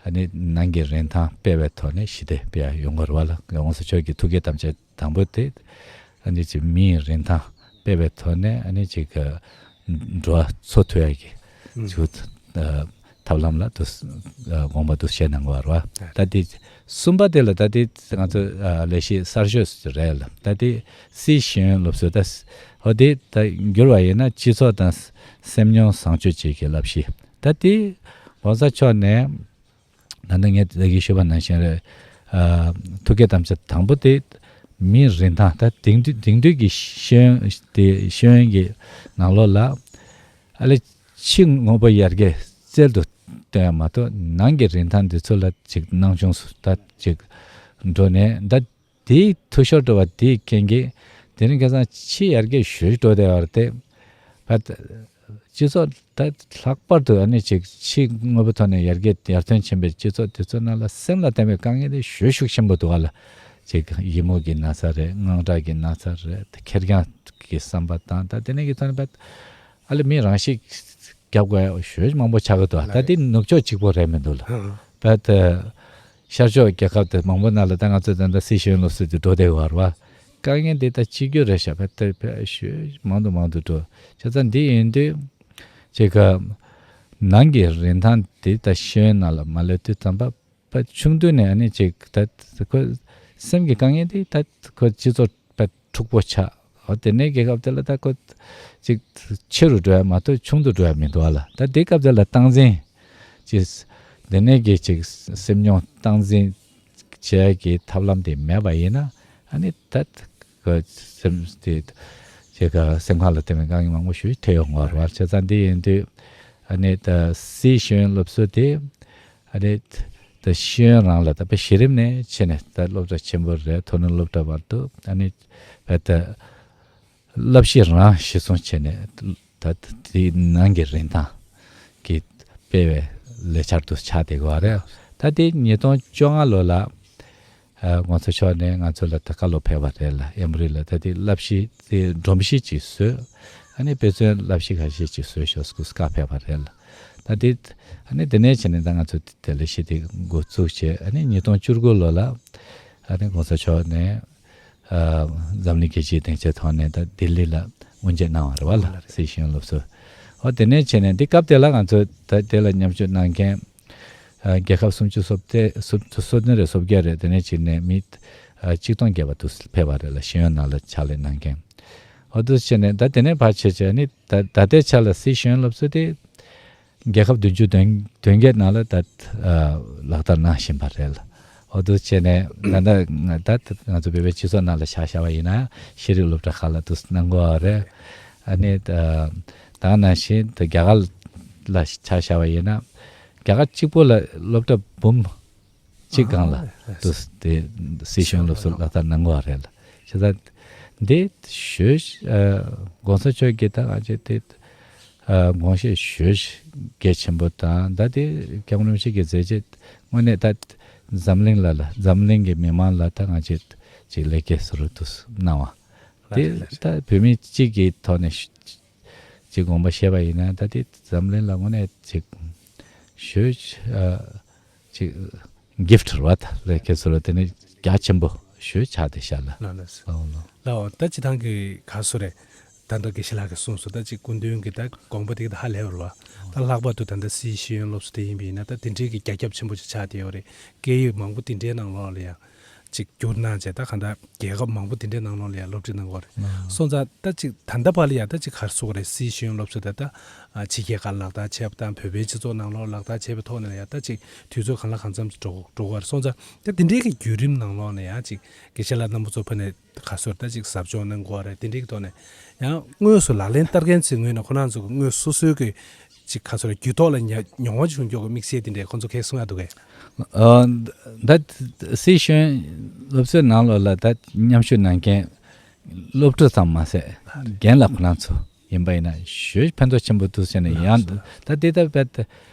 ཨ་ནི་ནང་གི་རིན་ཐང་སྤེལ་བའི་ཐོག་ནས་ཞི་བདེ་སྤེལ་ཡ་ཡོང་གི་རེད་བ་ལ། ཡང་ངོ་སོ་ཆོས་ཀྱི་ཐུགས་བསྐྱེད་དམ་བཅའ་དང་པོ་དེ་ཨ་ནི་ཅིག་མིའི་རིན་ཐང་སྤེལ་བའི་ཐོག་ནས་ཨ་ནི་ཅིག་གི་འགྲོ་བ་འཚོ་ཐུབ་ཡ་གི་ཨུམ། ཅིག་ཨ་ཐབས་ལམ་ལ་དུ་ཨ་དགོངས་པ་དུ་བཞེས་གནང་བ་རེད་བ། ད་དེ་གསུམ་པ་དེ་ལ་ད་དེ་ང་ཚོ་ཨ་ལས་གཞི་གསར་ཤོས་རེད་ལ། ད་དེ་སི་ཤེས་ཡོན་སློབ་གསོ་ད་ཧོ་དེ་ད་འགྱུར་བ་ཡིན་ན་སྤྱི་ཚོགས་དང་སེམས་མྱོང་བཟང་སྤྱོད་བཅས་ཀྱི་བསླབ་གཞི། ད་དེ་༸གོང་ས་མཆོག་ནས་ད་ལྟ་ངས་ད་གིན་ཞུས་པ་ནང་བཞིན་རེད། ཨ་ཐུགས་བསྐྱེད་དམ་བཅའ་དང་པོ་དེ་མིའི་རིན་ཐང་ད་དེང་དུས་དེང་དུས་ཀྱི་ཤེས་ཡོན་དེ་ཤེས་ཡོན་གྱི་ནང་ལོགས་ལ་ཨ་ལས་ཕྱི་དངོས་པོ་ཡར་རྒྱས་རྩལ་དུ་བཏོན་ཡ་མ་གཏོགས་ནང་གི་རིན་ཐང་འདི་ཚོ་ལ་ཅིག་སྣང་ཆུང་སུ་ད་ཅིག་འགྲོ་ནས་ད་དེའི་འཐུས་ཤོར་འགྲོ་བ་དེའི་རྐྱེན་གྱིས་དེ་རིང་ཁ་སང་ཕྱི་ཡར་རྒྱས་ཞེ་པོ་འགྲོ་བསྡད་པ་རེད་དེ། ད་སྤྱི་ཚོགས་ད་ལྷག་པར་དུ་ཨ་ནི་ཅིག་ཕྱི་དངོས་པོ་ཐོག་ནས་ཡར་རྒྱས་ཡར་ཐོན་ཕྱིན་པའི་སྤྱི་ཚོགས་དེ་ཚོ་ནང་ལ་སེམས་ལ་བརྟེན་པའི་དཀའ་ངལ་དེ་ཞེ་པོ་ཤུགས་ཆེན་པོ་འདུག་ཨ་ལ། ཅིག་ཡིད་མུག་གི་ན་ཚ་རེད། དངངས་སྐྲག་གི་ན་ཚ་རེད། ཁེར་རྐྱང་གི་བསམ་པ་དང་ད་དེ་ནས་ཀྱི་ཐོག་ནས་ཨ་ལས་མི་རང་ཤི་རྒྱག་དགོས་ཡ་ཞེ་པོ་མང་པོ་ཆགས་ཀྱི་འདུག་ཨ་ད་དེ་ནུབ་ཕྱོགས་གཅིག་པོ་རེད་མི་འདུག་ལ། ད་ཤར་ཕྱོགས་རྒྱལ་ཁབ་དེ་མང་པོ་ནང་ལ་ད་ང་ཚོ་ད་ལྟ་སི་ཤེས་ཡོན་སློབ་གསོ་དེ་འགྲོ་བསྡད་ཡོད་རེད་བ། དཀའ་ངལ་འདི་ད་གཅིག་གྱུར་རེད་ཤག་ཕ་དེ་ཕ་ཞོད་མང་དུ་མང་དུ་འགྲོ་བྱས་ཙང་འདི་ཡིན་དུས་ཅིག་ག་ནང་གི་རིན་ཐང་འདི་ད་ཤེས་ཡོན་ནང་ལ་མ་སླེབས་དུས་ཙམ་པ་ཕ་ཆུང་དུས་ནས་ཨ་ནི་ཅིག་ད་ཁོ་སེམས་ཀྱི་དཀའ་ངལ་འདི་ད་ཁོ་སྤྱི་ཚོགས་ཕ་འཁྲུག་པོ་ཆགས། འོ་དེ་ནས་རྒྱལ་ཁབ་དེ་ལ་ད་ཁོ་ཅིག་ཆེ་རུ་འགྲོ་ཡ་མ་གཏོགས་ཆུང་དུ་འགྲོ་ཡ་མི་འདུག་ཨ་ལ། ད་དེ་སྐབས་དེ་ལ་སྟངས་འཛིན་ཅིག་དེ་ནས་ཀྱི་ཅིག་སེམས་མྱོང་སྟངས་འཛིན་བྱེད་ཀྱི་ཐབས་ལམ་དེ་མེད་པ་ཡིན་ན་ཨ་ནི་ད་ག་སེམས་དེ་ཅིག་ག་སེམས་ཁམས་ལ་བརྟེན་པའི་དཀའ་ངལ་མང་པོ་ཞིག་འཕྲད་ཡོང་གི་རེད་བ། བྱས་ཙང་འདི་ཡིན་དུས་ཨ་ནི་ད་སི་ཤེས་ཡོན་སློབ་གསོ་དེ་ཨ་ནི་ད་ཤེས་ཡོན་རང་ལ་ད་དཔེ་གཞི་རིམ་ནས་ཕྱིན་ནས་ད་སློབ་གྲྭ་ཆེན་པོ་རེད། མཐོ་རིམ་སློབ་གྲྭ་བར་དུ་ཨ་ནི་ད་བླ་བཤད་རང་གཞི་བཟུང་བྱས་ནས་ད་དེའི་ནང་གི་རིན་ཐང་གི་སྤེལ་བའི་ལས་འཆར་དུ་ཆགས་བསྡད་ཡོད་རེད། ད་དེ་ཉིས་སྟོང་བཅོ་ལྔ་ལོ་ལ་ཨ་༸གོང་ས་མཆོག་ནས་ང་ཚོ་ལ་ད་བཀའ་སློབ་ཕེབས་པ་རེད་ལ། ཨེ་མོ་རི་ལ་ད་དེ་བསླབ་གཞི་དེ་སྒྲོམ་གཞི་ཅིག་བཟོས། ཨ་ནི་དཔེ་མཚོན་བསླབ་གཞི་ཁ་ཤས་ཅིག་བཟོས་ཤོག་ཟེར་བཀའ་ཕེབས་པ་རེད་ལ། ད་ ད་དེ་ཨ་ནི་དེ་ནས་བྱས་ནས་ད་ང་ཚོ་དེ་ལས་གཞི་དེ་འགོ་བཙུགས་བྱས། ཨ་ནི་ཉིས་སྟོང་བཅུ་དགུ་ལོ་ལ་ཨ་ནི་གོང་ས་མཆོག་ནས་ཨ་འཛམ་གླིང་རྒྱལ་སྤྱིའི་སྡིངས་ཆའི་ཐོག་ནས་ད་ལྡི་ལི་ལ་དབུ་འབྱེད་གནང་བ་རེད་བ་ལ། སྲིད་ཞུའི་སློབ་གསོ། ཨོ་དེ་ནས་བྱས་ནས་འདི་སྐབས་དེ་ལ་ང་ཚོ་ད་དེ་ལ་མཉམ་ཞུགས་གནང་མཁན་ཨ་རྒྱལ་ཁབ་སུམ་ཅུ་སོ་བརྒྱད་སོ་སོ་བདུན་རེད། སོ་བརྒྱད་རེད། དེ་ནས་བྱས་ནས་མི་ཨ་གཅིག་སྟོང་བརྒལ་བ་དུ་ཕེབས་པ་རེད་ལ། ཤེས་ཡོན་ནང་ལ་ཕྱག་ལས་གནང་མཁན། ཨོ་དུ་བྱས་ནས་ད་དེ་ནས་ཕར་བྱས་བྱས་ནི་ད་ད་ལྟའི་ཆ་ལ་སྲིད་ཞུའི་སློབ་གསོ་དེ་རྒྱལ་ཁབ་བདུན་ཅུ་དོན་དོན་བརྒྱད་ནང་ལ་ད་ཨ་ལག་བསྟར་གནང་བཞིན་པ་རེད་ལ། ཨོ་དུ་བྱས་ནས་ད་ལྟ་ང་ད་ང་ཚོ་བོད་པའི་སྤྱི་ཚོགས་ནང་ལ་ཆ་བཞག་པ་ཡིན་ན་ཤེས་རིག་སློབ་གྲྭ་ཁག་ལ་དུ་གནང་དགོས་པ་རེད། ཨ་ནི་ད་ད་ནང་བཞིན་ད་རྒྱ་གར་ལ་ཆ་བཞག་པ་ཡིན་ན་རྒྱ་གར་གཅིག་པོ་ལ་སློབ་གྲྭ་འབུམ་གཅིག་སྒང་ལ་དུ་དེ་སྲིད་གཞུང་སློབ་གསོ་ལག་བསྟར་གནང་དགོས་པ་རེད་ལ། བྱས་ཙང་འདི་ཞོལ་ཨ་གོང་ས་མཆོག་གིས་ད་ང་ཚོ་དེ་ཨ་དགོངས་བཞེས་ཞོལ་གལ་ཆེན་པོ་དང་། ད་དེ་སྐྱབས་མགོན་རིན་པོ་ཆེ་གི་མཛད་རྗེས་དངོས་གནས་ད་འཛམ་གླིང་ལ་ལ་འཛམ་གླིང་གི་མི་མང་ལ་ད་ང་ཚོས་ཅིག་ལེགས་སྐྱེས་སུ་རུ་དུ་གནང་བ། དེ་ད་བོད་མི་གཅིག་གི་ཐོག་ནས་ཅིག་དགོངས་པ་བཞེས་པ་ཡིན་ན། ད་དེ་འཛམ་གླིང་ལ་དངོས་གནས་ཅིག་ཞོལ་ཨ་ཅིག་གིཕ་ཊི་རེད་བ། ད་ལེགས་སྐྱེས་སུ་རུ་དེ་ནི་རྒྱ་ཆེན་པོ་ཞོལ་ཆགས་བསྡད་ཤག་ལ། ལགས་ལགས། ལའོ་ལའོ། ལའོ། ད་སྤྱིར་བཏང་གི་ག་སུ་རེད། ད་ལྟ་དགེ་བཤེས་ལགས་ཀྱིས་གསུངས་སོང་། ད་ཅིག་སྐུ་མདུན་གྱི་ད་དགོངས་པ་དེ་གི་ད་ཧ་ལས་པ་རེད་བ། ད་ལྷག་པར་དུ་ད་ལྟ་སྲིད་ཞུའི་སློབ་གསོ་དེ་ཡིན་པ་ཡིན་ན་ད་དེ་འདྲའི་གི་རྒྱ་ཁྱབ་ཆེན་པོ་ཅིག་ཆགས་བསྡད་ཡོད་རེད། སྐད་ཡིག་མང་པོ་དེ་འདྲའི་ནང་ལོགས་ལ་ཡང་ཅིག་བསྒྱུར་གནང་བྱས། ད་གང་ལྟར་རྒྱལ་ཁབ་མང་པོ་དེ་འདྲའི་ནང་ལོགས་ལ་ཡང་སློབ་ཁྲིད་གནང་གི་ཡོད་རེད། ཨ་སོང་ཙང་ད་ཅིག་ད་ལྟ་བར་ལ་ཡང་ད་ཅིག་ག་རེ་ཟེར་དགོས་རེད། སྲིད་ཞུའི་སློབ་གསོ་དེ་ད་ཨ་ཕྱི་རྒྱལ་ཁག་ལ་ལག་བསྟར་བྱས་པ་དང་བོད་པའི་སྤྱི་ཚོགས་ནང་ལོགས་ལག་བསྟར་བྱས་པའི་ཐོག་ནས་ལ་ཡང་ད་ཅིག་དུས་ཚོད་གང་ལ་གང་འཚམ་ཅིག་འགྲོ་འགྲོ་གི་ཡོད་རེད། སོང་ཙང་ད་དེ་འདྲའི་གི་བརྒྱུད་རིམ་ནང་ལོགས་ནས་ཡང་ཅིག་དགེ་བཤེས་ལགས་རྣམ་པ་ཚོ་ཕ་ནས་ག་སོར་ད་ཅིག་ཟབ་སྦྱོང་གནང་དགོས་རེད། དེ་འདྲའི་གི་ཐོག་ནས་ཡང་དངོས་སུ་ལག་ལེན་བསྟར་མཁན་ཚོའི་ངོས་ནས་ཁོ་རང་ཚོ་གི་དངོས་སོ་སོའི་གི་ཅིག་ག་སོར་རྒྱུད་ཐོག་ལ་ཉ་མྱོང་བ་བྱུང་མགྱོགས་གི་དམིགས་བསལ་དེ་འདྲའི་ཁོ་ཚོ་གས་གསུང་ཡ་འདུག་གས། ཨ་ད་སྲིད་གཞུང་སློབ་གསོའི་ནང་ལོགས་ལ་ད་མཉམ་ཞུགས་གནང་མཁན་སློབ་ཕྲུག་ཙམ་མ་ཟད་རྒན་ལགས་ཁོ་རང་ཚོ་ཡིན་པ་ཡིན་ན་ཞོལ་ཕན་ཐོགས་ཆེན་པོ་འདུག་ཟེར་ནས། ཡང་ད་དེ་ལྟ་བུ་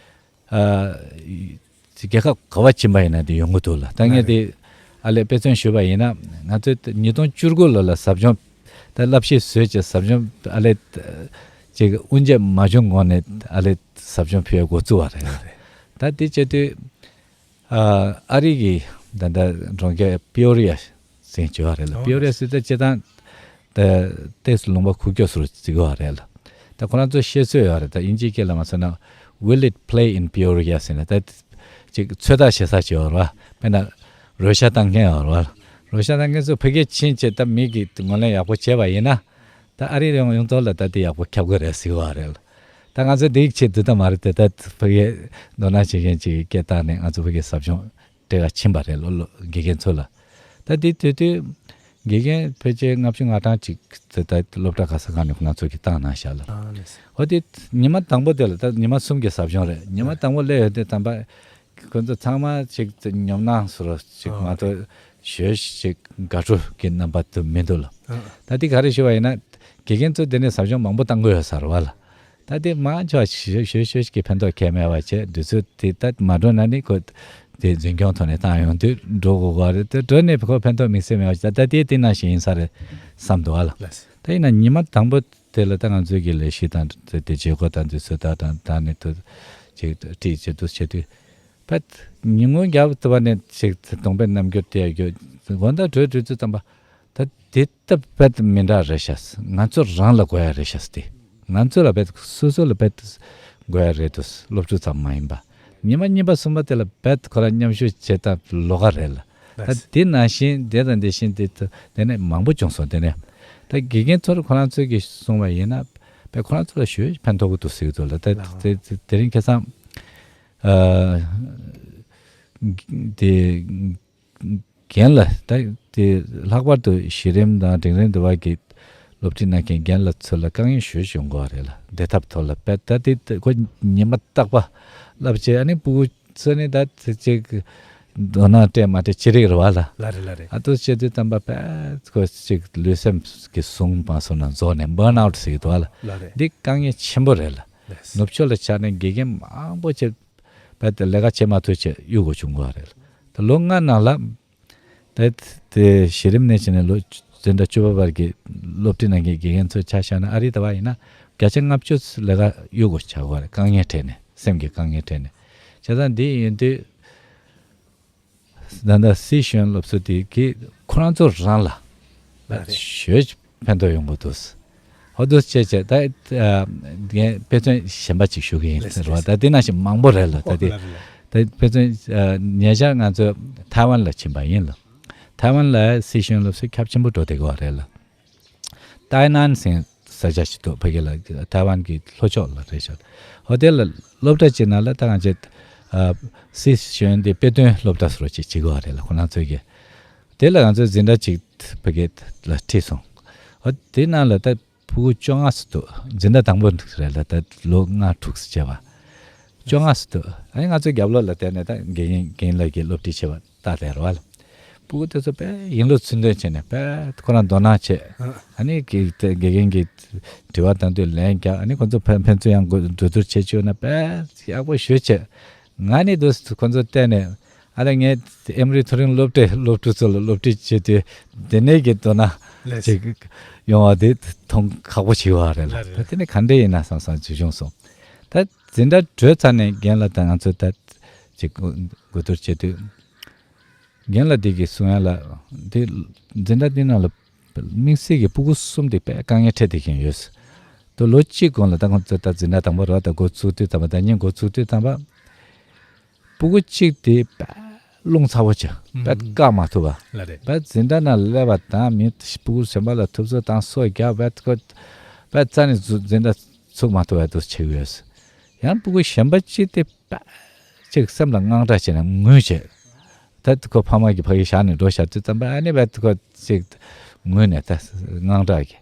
ཨ་རྒྱལ་ཁབ་ག་བ་ཕྱིན་པ་ཡིན་ན་དེ་ཡོང་གི་འདུག་ལ། ད་ངས་དེ་ཨ་ལས་དཔེ་མཚོན་ཞུས་པ་ཡིན་ན། ང་ཚོས་ཉིས་སྟོང་བཅུ་དགུ་ལོ་ལ་ཟབ་སྦྱོང་ད་བསླབ་གཞི་བཟོས་བྱས་ཟབ་སྦྱོང་ཨ་ལས་ཅིག་དབུ་འབྱེད་མ་བྱུང་གོང་ནས་ཨ་ལས་ཟབ་སྦྱོང་ཕུལ་འགོ་བཙུགས་པ་རེད། ད་དེ་བྱེད་དུས་ཨ་ཨ་རི་གི་ད་ལྟ་གྲོང་ཁྱེར་པི་ཡོ་རི་ཡ་ཟེར་བྱས་པ་རེད་ལ། པི་ཡོ་རི་ཡ་ཟེར་ད་སྤྱིར་བཏང་ད་ཏོག་ཙམ་ལུང་པ་ཁུག་ཀྱོག་སུ་བརྩི་གི་ཡོད་རེད་ལ། ད་ཁོ་རང་ཚོ་བཤད་སྲོལ་ཡོད་རེད། ད་དབྱིན་ཇིའི་སྐད་ལ་མ་སོང་ན། Will it play in Peoria? ཟེར་ནས་ད་ཅིག་ཚོད་ལྟ་བྱེད་ས་ཅིག་ཡོད་རེད་བ། དཔེར་ན་རོལ་ཆ་བཏང་མཁན་ཡོད་རེད་བ། རོལ་ཆ་བཏང་མཁན་ཚོ་ཕ་གིར་ཕྱིན་བྱས་ད་མི་གིས་ངོས་ལེན་ཡག་པོ་བྱས་པ་ཡིན་ན། ད་ཨ་རི་ཡོང་ཡོང་ཐོག་ལ་ད་དེ་ཡག་པོ་ཁྱབ་གི་རེད་ཟེར་གི་ཡོད་རེད་ལ། ད་ང་ཚོ་འདི་ཡིག་ཆེད་དུ་ད་མ་རེད་དེ། ད་ཕ་གིར་དོ་སྣང་བྱེད་མཁན་ཅིག་གིས་སྐད་བཏང་ནས་ང་ཚོ་ཕ་གིར་ཟབ་སྦྱོང་སྤྲད་ག་ཕྱིན་པ་རེད་ལོ་ལོ་དགེ་རྒན་ཚོ་ལ། ད་དེ་དུས་དུས་དགེ་རྒན་ཕལ་ཆེར་ལྔ་བཅུ་ང་གྲངས་ཅིག་དེ་ད་སློབ་གྲྭ་ག་ས་ག་ནས་ཁོ་རང་ཚོ་གིས་བཏང་གནང་བཞག་ལ། ཨ་ལེ། འོ་དེ་ཉི་མ་དང་པོ་དེ་ལ་ད་ཉི་མ་གསུམ་གྱི་ཟབ་སྦྱོང་རེད། ཉི་མ་དང་པོ་སླེབས་ཡོང་དུས་ཙམ་པ་ཁོ་ཚོ་ཚང་མ་ཅིག་ཉོབ་སྣང་སུ་རུ་ཅིག་མ་གཏོགས་ཞོལ་ཅིག་དགའ་སྤྲོ་གི་རྣམ་པ་དུ་མི་འདུག་ལ། ད་དེ་ག་རེ་ཞུ་བ་ཡིན་ན། དགེ་རྒན་ཚོ་དེ་ནས་ཟབ་སྦྱོང་མང་པོ་བཏང་དགོས་ཡོད་ས་རེད་བ་ལ། ད་དེ་མང་ཆེ་བ་ཞོ་ཞོ་ཞོ་ཞིག་གི་ཕན་ཐོགས་གང་ཡང་མེད་པ་བྱས། དུས་ཚོད་དེ་ད་མ་འགྲོ་ན་ནི་ཁོ་དེ་འཛིན་སྐྱོང་ཐོག་ནས་བཏང་ཡོང་དུས་འགྲོ་དགོས་པ་རེད། དེ་འགྲོ་ནས་ཁོ་ཕན་ཐོགས་དམིགས་བསལ་མེད་པ་བྱས། ད་ད་དེ་དེ་ནང་བཞིན་ཡིན་ས་རེད་བསམ་འདུག་ཨ་ལ། ལགས་སོ། ད་ཡིན་ན་ཉི་མ་དང་པོ་དེ་ལ་ད་ང་ཚོའི་གི་ལས་གཞི་དང་དེ་དེ་བྱེད་སྒོ་དང་དུས་ཚོད་ད་དང་ད་ནི་དུ་ཅིག་བྲིས་བྱེད་དུ་བྱེད་དུས་ཕད་ཉིན་གུང་རྒྱབ་དུ་བ་ནས་ཅིག་གདོང་པའི་རྣམ་འགྱུར་དེ་ཡ་རྒྱུ་དགོང་དག་གྲོས་གྲོས་ཚོད་ཙམ་པ། ད་དེ་ལྟ་བེད་མི་འདྲ་རེད་ཤག་ང་ཚོ་རང་ལ་དགོས་ཡ་རེད་ཤག་སྟེ། ང་ཚོ་ལ་བེད་སོ་སོ་ལ་བེད་དགོས་ཡ་རེད་འདུག་སློབ་ཕྲུག་ཙམ་མ་ཡིན་པ། ཉི་མ་གཉིས་པ་གསུམ་པ་དེ་ལ་བེད་ཁོ་རང་མཉམ་ཞུགས་བྱེད་སྟངས་ལོགས་ཀ་རེད་ལ། ད་དེ་ནང་བཞིན་དེ་དང་དེ་བཞིན་དེ་དེ་ནས་མང་པོ་བྱུང་སོང་། དེ་ནས་ད་དགེ་རྒན་ཚོར་ཁོ་རང་ཚོས་ཀྱིས་གསུངས་པ་ཡིན་ན་བེད་ཁོ་རང་ཚོ་ལ་ཞུ་ཕན་ཐོགས་ཀྱི་འདུག་ཟེར་གྱི་འདུག་ལ། ད་དེ་དེ་རིང་ཁ་སང་ཨ་དེ། རྒན་ལ་ད་དེ་ལྷག་པར་དུ་གཞི་རིམ་དང་འབྲིང་རིམ་འདི་བ་གི་སློབ་ཁྲིད་གནང་མཁན་རྒན་ལགས་ཚོ་ལ་དཀའ་ངལ་ཞེ་པོ་ཡོང་གི་ཡོད་རེད་ལ། བདེ་ཐབས་ཐོག་ལ་བེད་ད་དེ་ཁོ་ཉི་མ་རྟག་པ་བསླབ་བྱས། ཨ་ནི་ཕྲུ་གུ་ཚོ་ནི་ད་དེ་ཅིག་དོ་སྣང་སྤྲད་མ་སྤྲད་ཅི་རིགས་རེད་བ་ལ། ལ་རེད་ལ་རེད། ཨ་ཏོ་བྱེད་དུས་ཙམ་པ་བེད་ཁོ་ཅིག་ལུས་སེམས་ཀྱི་ཟུངས་མ་སོང་ན་རྫོགས་ནས་བརན་ཨའུཊ་ཟེར་གྱི་འདུག་བ་ལ། ལ་རེད། འདི་དཀའ་ངལ་ཆེན་པོ་རེད་ལ། ལགས། ནུབ་ཕྱོགས་ལ་ཆ་ནས་དགེ་རྒན་མང་པོ་ཅིག་བེད་དེ་ལས་ཀ་བྱེད་མ་ཐུབ་བྱས་གཡུག་དགོས་བྱུང་གི་ཡོད་རེད། ད་ལོ་ལྔ་ནང་ལ་ད་དེ་གཞི་རིམ་ནས་བྱས་ནས་ལོ་འཛིན་གྲྭ་བཅུ་པ་བར་གྱི་སློབ་ཁྲིད་གནང་མཁན་དགེ་རྒན་ཚོའི་ཆ་བཞག་ན་ཨ་རི་ད་བ་ཡིན་ན་བརྒྱ་ཆ་ལྔ་བཅུ་ལས་ཀ་གཡུག་དགོས་ཆགས་ཀྱི་ཡོད་རེད། དཀའ་ངལ་འཕྲད་ནས། སེམས་ཀྱི་དཀའ་ངལ་འཕྲད་ནས། བྱས་ཙང་འདི་ཡིན་དུས་ད་ལྟ་སྲིད་གཞུང་སློབ་གསོ་དེ་གིས་ཁོ་རང་ཚོ་རང་ལ་ལ་རེད། ཞོད་ཕན་ཐོགས་ཡོང་གི་འདུག་ཧོ་དུ་བྱས་བྱས་ད་ཨ་ངས་དཔེ་མཚོན་གཞན་པ་ཅིག་ཞུ་གི་ཡིན་ལགས་ཟེར་བ། ལགས། ད་དེ་ནང་བཞིན་མང་པོ་རེད་ལ། ད་ཨོ་དེ་ལགས་རེད་ལགས། ད་དཔེ་མཚོན་ཨ་ཉེ་ཆར་ང་ཚོ་ཐའེ་ཝན་ལ་ཕྱིན་པ་ཡིན་ལ། ཐའེ་ཝན་ལ་སྲིད་གཞུང་སློབ་གསོ་ཁྱབ་ཆེན་པོ་འགྲོ་བསྡད་ཀྱི་ཡོད་རེད་ལ། ཏའེ་ནན་ཟེར་ས་ཆ་ཞིག་འདུག་ཕ་གི་ལ་ཐའེ་ཝན་གྱི་ལྷོ་ཕྱོགས་ལ་རེད་ཤག་ཧོ་དེ་ལ་སློབ་གྲྭ་ཅིག་ནང་ལ་ད་ང་ཚོས་ཨ་སྲིད་གཞུང་དེ་དཔེ་སྟོན་སློབ་གྲྭ་ཟེར་བ་ཅིག་བྱེད་ཀྱི་ཡོད་རེད་ལ། ཁོ་རང་ཚོས་ཀྱི་དེ་ལ་ང་ཚོས་འཛིན་གྲྭ་གཅིག་ཕ་གི་ལ་ཁྲིད་སོང་། ཨ་དེ་ནང་ལ་ད་ཕྲུ་གུ་བཅོ་ལྔ་ཙམ་འདུག་འཛིན་གྲྭ་དང་པོ་རེད་ལ། ད་ལོ་ལྔ་དྲུག་ཙམ་བྱས་པ། བཅོ་ལྔ་ཙམ་འདུག་ཨ་ནི་ང་ཚོའི་རྒྱབ་ལོགས་ལ་བསྡད་ནས་ད་དགེ་རྒན་རྒན་ལགས་ཀྱིས་སློབ་ཁྲིད་བྱེད་པ་ལྟ་བསྡད་རེད་བ་ལ། ཕྲུ་གུ་དེ་ཚོ་དཔེ་ཡིན་ལུགས་ཚུལ་མཐུན་བྱས་ནས་དཔེ་ཁོ་རང་དོ་སྣང་བྱེད། ཨ་ནི་དགེ་དགེ་རྒན་གྱིས་དྲི་བ་བཏང་དུས་ལན་རྒྱག་ཨ་ནི་ཁོ་ཚོ་ཕན་ཕན་ཚུན་ཡང་གོ་གྲོས་བསྡུར་བྱེད་བཅུག་ན་དཔེ་ཡག་པོ་ཞེ་དྲག་བྱེད། ང་ནི་དུ་ཁོ་ཚོ་བལྟས་ནས་ཨ་ལས་ངས་ཨེ་མོ་རི་མཐོ་རིམ་སློབ་གྲྭའི་སློབ་ཕྲུག་ཚོ་ལ་སློབ་ཁྲིད་བྱེད་དུས་དེ་ནས་ཀྱི་དོ་སྣང་ལགས། ཅིག་ཡོང་བ་དེ་མཐོང་ཁག་པོ་ཞིག་ཡོད་རེད་ལ། ལགས་རེད། ད་དེ་ནས་ག་འདྲ་ཡིན་ན་བསམ་བསམ་ཅིག་བྱུང་སོང་། ད་འཛིན་གྲྭ་གྲོལ་ཚར་ནས་རྒན་ལགས་དང་ང་ཚོ་ད་ཅིག་གོ་བསྡུར་བྱེད་དུས་རྒན་ལགས་དེ་གིས་གསུང་ཡ་ལ། དེ་འཛིན་གྲྭ་དེ་ནང་ལ་དམིགས་བསལ་གྱི་ཕྲུ་གུ་གསུམ་དེ་དཔེ་དཀའ་ངལ་འཕྲད་བསྡད་མཁན་ཡོད། དེ་ལོ་གཅིག་གོང་ལ་ད་ཁོང་ཚོ་ད་འཛིན་གྲྭ་དང་པོ་རེད་བ། ད་འགོ་བཙུགས་དུས་ཙམ་པ་ད་ཉིན་འགོ་བཙུགས་དུས་ཙམ་པ་ཕྲུ་གུ་གཅིག་དེ་དཔེ་རླུང་ཚ་པོ་བྱས་དཔེ་བཀག་མ་ཐུབ་པ། ལགས་རེད། དཔེ་འཛིན་གྲྭ་ནང་སླེབས་པ་དང་མི་ཕྲུ་གུ་གཞན་པ་ལ་ཐུབ་ཚོད་བཏང་སོ་རྒྱག་དཔེ་ཁོ་དཔེ་རྩ་ནས་འཛིན་གྲྭ་ཚུགས་མ་ཐུབ་པ་དུ་བྱེད་ཀྱི་ཡོད། ཡང་ཕྲུ་གུ་གཞན་པ་གཅིག་དེ་པ་ཅིག་སེམས་ལ་དངངས་སྐྲག་བྱས་ནས་ངུས་བྱས། ད་ཁོ་ཕ་མ་གིས་ཕ་གི་བཞག་ནས་འགྲོ་བཞག་དུས་ཙམ་པ་ཨ་ནི་བས་ཁོ་ཅིག་ངུས་ནས་ད་དངངས་སྐྲག་གིས་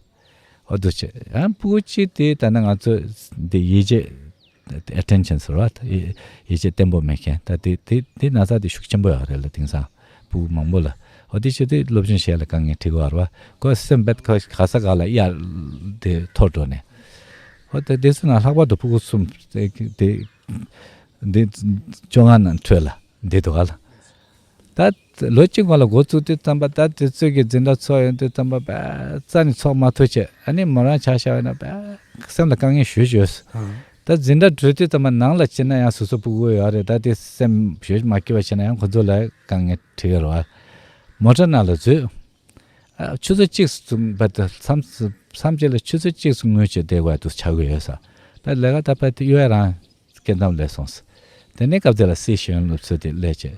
འོ་འདུག་བྱས། ཡང་ཕྲུ་གུ་གཅིག་དེ་ད་ནི་ང་ཚོ་འདི་ཡིད་ཆེས་ཨེ་ཊེན་ཤན་ཟེར་བ། ད་ཡིད་ཡིད་ཆེས་བརྟན་པོ་མེད་མཁན། ད་དེ་དེ་དེ་ན་ཚ་དེ་ཤུགས་ཆེན་པོ་ཡོད་རེད་ལ། དེང་སང་ཕྲུ་གུ་མང་པོ་ལ་འོ་དེ་བྱས་དུས་སློབ་སྦྱོང་བྱེད་ཡ་ལ་དཀའ་ངལ་འཕྲད་ཀྱི་ཡོད་རེད་བ། ཁོ་སེམས་པད་ཁོ་ག་ས་ག་ལ་གཡར་དེ་འཐོར་འགྲོ་ནས། འོ་ད་དེ་ཚོ་ནང་ལྷག་པར་དུ་ཕྲུ་གུ་གསུམ་དེ་དེ། འདི་བཅོ་ལྔ་ནང་འཕྲོད་ལ་འདི་འདུག་ག་ལ། ད་ལོ་གཅིག་གོང་ལ་འགོ་བཙུགས་དུས་ཙམ་པ་ད་དེ་ཚོད་ཀྱི་འཛིན་གྲྭ་ཚོགས་ཡོང་དུས་ཙམ་པ་པ་རྩ་ནས་ཚོགས་མ་ཐུབ་བྱས། ཨ་ནི་མོ་རང་ཆ་བཞག་ཡོད་ན་པ་སེམས་ལ་དཀའ་ངལ་ཞེ་པོ་ཡོད། ཨང་། ད་འཛིན་གྲྭ་གྲོལ་དུས་ཙམ་པ་ནང་ལ་ཕྱིན་ན་ཡང་སོ་སོ་ཕྲུ་གུ་ཡོད་རེད། ད་དེ་སེམས་ཞེ་པོ་མ་སྐྱིད་པ་བྱས་ན་ཡང་ཁོ་ཚོ་ལ་དཀའ་ངལ་འཕྲད་ཡོད་རེད་བ། མོ་ཊ་ནང་ལ་འཛུལ། ཨ་ཆུ་ཚོད་གཅིག་ཙམ་པ་ད་མཚམས་མཚམས་གཅིག་ལ་ཆུ་ཚོད་གཅིག་ཙམ་ངུས་བྱས་བསྡད་དགོས་དུ་ཆགས་ཀྱི་ཡོད་ས། ད་ལས་ཀ་ད་པ་དེ་གཡོལ་རང་། སྐད་གཏམ་སླེབས་སོང་། དེ་ནས་སྐབས་དེ་ལ་སྲིད་གཞུང་སློབ་གསོ་དེ་སླེབས་བྱས།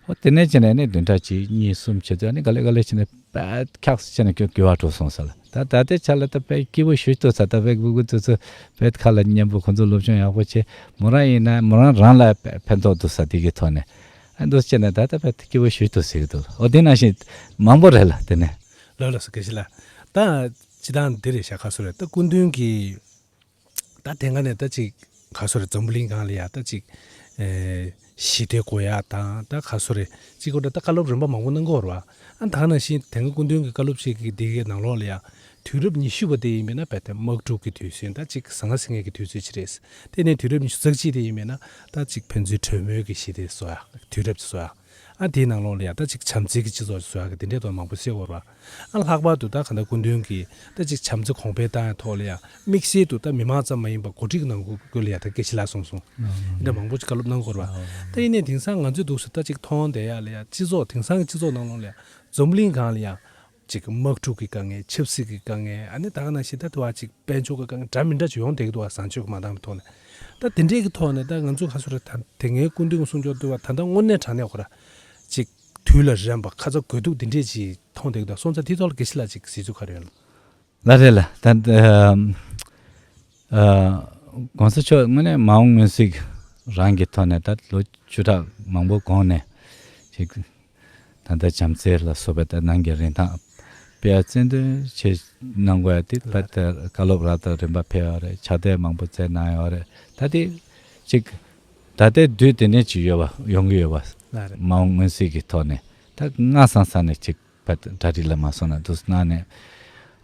ཨོ་དེ་ནས་བྱས་ནས་ནི་བདུན་ཕྲག་གཅིག་གཉིས་གསུམ་བྱས་ཚོད་ནི་ག་ལེ་ག་ལེ་བྱས་ནས་པད་འཁྱགས་སུ་བྱས་ནས་སྐྱོ་སྐྱོ་བ་འགྲོ་སོང་ས་ལ། ད་ད་ལྟའི་ཆ་ལ་ད་པད་སྐྱིད་པོ་ཞུ་ཐུབ་ས། ད་པད་སྤུ་གུ་ཚོ་ཚོ་པད་ཁ་ལ་མཉེན་པོ། ཁོ་ཚོ་སློབ་སྦྱོང་ཡག་པོ་བྱས། མོ་རང་ཡིན་ན་མོ་རང་རང་ལ་ཕན་ཐོགས་འདུག་ས་དེ་གི་ཐོག་ནས་ཨ་འདུག་བྱས་ནས་ད་ད་པད་སྐྱིད་པོ་ཞུ་ཐུབ་ཟེར་གི་འདུག་ཨོ་དེ་ནང་བཞིན་མང་པོ་རེད་ལ་དེ་ནས། ལགས་ལགས་སོ་དགེ་བཤེས་ལགས། ད་སྤྱི་བཏང་འདི་རེད་ཤག་ཁ་སོ་རེད། ད་སྐུ་མདུན་གྱི་ད་དེ་སྔ་ནས་ད་ཅིག་ག་སོ་རེད། འཛམ་བུ་གླིང་སྒང་ལ་ཡ་ད་ཅིག་ཨེ་ཞི་བདེ་དགོས་ཡ་དང་ད་ག་སོ་རེད། ཅིག་གོ་ད་ད་བཀའ་སློབ་རིམ་པ་མང་པོ་གནང་གི་ཡོད་རེད་བ། ཨ་ད་ག་ནང་བཞིན་དེ་སྔ་སྐུ་མདུན་གྱི་བཀའ་སློབ་ཅིག་གི་དེ་གའི་ནང་ལོགས་ལ་ཡ་དུས་རབས་ཉི་ཤུ་པ་དེ་ཡིན་པས་ན་བས་ཏེ་དམག་འཁྲུག་གི་དུས་ཚོད། ད་ཅིག་ཟང་ངེ་ཟིང་ངེ་གི་དུས་ཚོད་ཅིག་རེད། དེ་ནས་དུས་རབས་ཉི་ཤུ་རྩ་གཅིག་དེ་ཡིན་པས་ན་ད་ཅིག་ཕན་ཚུན་གྲོས་མོལ་གྱི་ཞི་བདེ་བཟོ་ཡ་དུས་རབས་ཅིག་བཟོ་ཡ། ཨ་དེའི་ནང་ལོགས་ལ་ཡ་ད་ཅིག་བྱམས་བརྩེ་གི་སྤྱི་ཚོགས་ཅིག་བཟོ་ཡ་གི་དེ་འདྲའི་ཐོག་མང་པོ་བཤད་ཡོད་རེད་བ། ཨ་ལྷག་པར་དུ་ད་ག་ད་སྐུ་མདུན་གྱིས་ད་ཅིག་བྱམས་བརྩེ་གོང་འཕེལ་བཏང་ཡ་ཐོག་ལ་ཡ་དམིགས་བསལ་དུ་ད་མི་མང་ཙམ་མ་ཡིན་པ་འགོ་ཁྲིད་ཀྱི་ནང་ཁུལ་ལ་ཡ་ད་སྐད་ཆ་ལ་སོང་སོང་། ཨ་འདྲ་མང་པོ་ཅིག་བཀའ་སློབ་གནང་དགོས་རེད་བ། ད་ཡིན་ནའི་དེང་སང་ང་ཚོའི་འདུག་སེ་ད་ཅིག་མཐོང་བསྡད་ཡ་ལ་ཡ་སྤྱི་ཚོགས་དེང་སང་གི་སྤྱི་ཚོགས་ནང་ལོགས་ལ་ཡ་འཛམ་བུ་གླིང་སྒང་ལ་ཡ་ཅིག་དམག་འཁྲུག་གི་དཀའ་ངལ། ཆབ་སྲིད་ཀྱི་དཀའ་ངལ། ཨ་ནི་ད་ག་ནང་བཞིན་ད་དུ་བ་ཅིག་དཔལ་འབྱོར་གྱི་དཀའ་ངལ་འདྲ་མི་འདྲ་ཅིག་ཡོང་བསྡད་ཀྱི་འདུག་བ། བཟང་སྤྱོད་ཀྱི་མ་འདང་གི་ཐོག་ནས། ད་དེ་འདྲས་ཀྱི་ཐོག་ནས་ད་ང་ཚོ་ག་སོ་རེད། ད་དེ་སྔའི་སྐུ་མདུན་གྱི་གསུང་སྐྱོར་འདུག་བ། ད་ལྟ་དངོས་གནས་དྲང་གནས་ཁོ་ར་ཅིག་དུས་ལ་རན་པ་ཁ་ཚ་དགོས་གཏུགས་དེ་འདྲས་ཅིག་མཐོང་བསྡད་ཀྱི་འདུག་སོང་ཙང་དེའི་ཐོག་ལ་དགེ་བཤེས་ལགས་ཅིག་གཟིགས་ཚུལ་ག་རེ་ཡོད་ན། ལགས་རེད་ལགས། ད་ཨམ་ཨ་༸གོང་ས་མཆོག་དངོས་གནས་མ་འོངས་སྔོན་གཟིགས་རང་གི་ཐོག་ནས་ད་ལོ་བཅུ་ཕྲག་མང་པོ་གོང་ནས་ཅིག་ད་ལྟ་བྱམས་བརྩེ་ལ་སོགས་པའི་ད་ནང་གི་རིན་ཐང་སྤེལ་བརྩོན་འདུན་ཆེ་གནང་དགོས་ཡ་དེ་ཕར་ད་བཀའ་སློབ་རབ་དང་རིམ་པ་ཕེབས་ཡོད་རེད། ཕྱག་དེབ་མང་པོ་བསྩལ་གནང་ཡོད་རེད། ད་དེ་ཅིག་ད་ལྟའི་དུས་དེ་ནས་ཅིག་ཡོད་པ་ཡོང་གི་ཡོད་པ། ལགས་རེད། མ་འོངས་སྔོན་གཟིགས་ཀྱི་ཐོག་ནས་ད་སྔ་སང་ས་ནས་ཅིག་ཕར་གྲ་སྒྲིག་ལ་མ་སོང་ན་འདུག་གནང་ནས།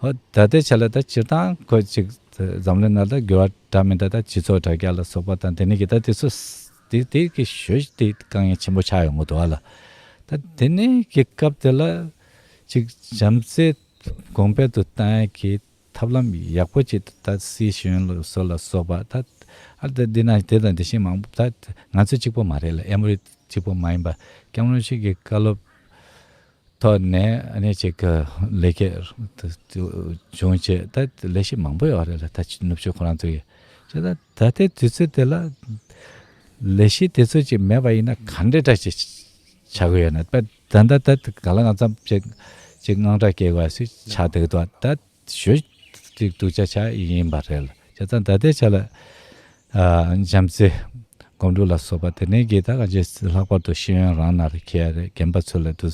ཧོ་ད་ལྟའི་ཆ་ལ་ད་སྤྱིར་བཏང་ཁོ་ཅིག་འཛམ་གླིང་ནང་ད་འགྱུར་བ་འདྲ་མི་འདྲ་ད་སྤྱི་ཚོགས་དྲ་རྒྱ་ལ་སོགས་པ་དང་དེ་ནས་ཀྱི་ད་དེ་ཚོ་དེ་དེ་གི་ཞོད་དེ་དཀའ་ངལ་ཆེན་པོ་ཆགས་ཡོང་གི་འདུག་ཨ་ལ། ད་དེ་ནས་ཀྱི་སྐབས་དེ་ལ་ཅིག་བྱམས་བརྩེ་གོང་འཕེལ་དུ་བཏང་ཡ་གི་ཐབས་ལམ་ཡག་པོ་ཅིག་ད་སྲིད་གཞུང་ལ་སོགས་ལ་སོགས་པ་ད་ ཨ་ད་འདི་ན་དེ་དང་དེ་བཞིན་མང་པོ། ད་ང་ཚོ་གཅིག་པོ་མ་རེད་ལ། ཨེ་མོ་རི་གཅིག་པོ་མ་ཡིན་པ། སྐྱབས་མགོན་ཆེན་གྱི་བཀའ་སློབ་ཐོག་ནས་ཨ་ནི་ཅིག་གི་ལས་ཀ་བྱུང་བྱས། ད་ལས་གཞི་མང་པོ་ཡོད་རེད་ལ། ད་ནུབ་ཕྱོགས་ཁོ་རང་ཚོ་ཡི་བྱས། ད་ད་ལྟའི་དུས་ཚོད་དེ་ལ་ལས་གཞི་དེ་ཚོ་ཅིག་མེད་པ་ཡིན་ན་ག་འདྲ་འདྲ་ཅིག་ཆགས་ཀྱི་ཡོད་ན། ད་ད་ད་ད་ག་ལ་གང་འཚམ་ཅིག་ཅིག་དངངས་སྐྲག་སྐྱེ་དགོས་ཞིག་ཆགས་བསྡད་ཀྱི་འདུག་ད་ཞོ་ཅིག་སྡུག་ཅག་ཆགས་ཡིན་པ་རེད་ལ། བྱས་ཙང་ད་ལྟའི་ཆ་ལ་ཨ་བྱམས་བརྩེ་སྒོམ་སྒྲུབ་ལ་སོགས་པ་དེ་ནས་ཀྱི་ད་ག་ཅིག་ལྷག་པར་དུ་ཤེས་ཡོན་རང་ནང་ལ་འཁྱེར་ཡ་རེད། རྒན་པ་ཚོ་ལ་དུ་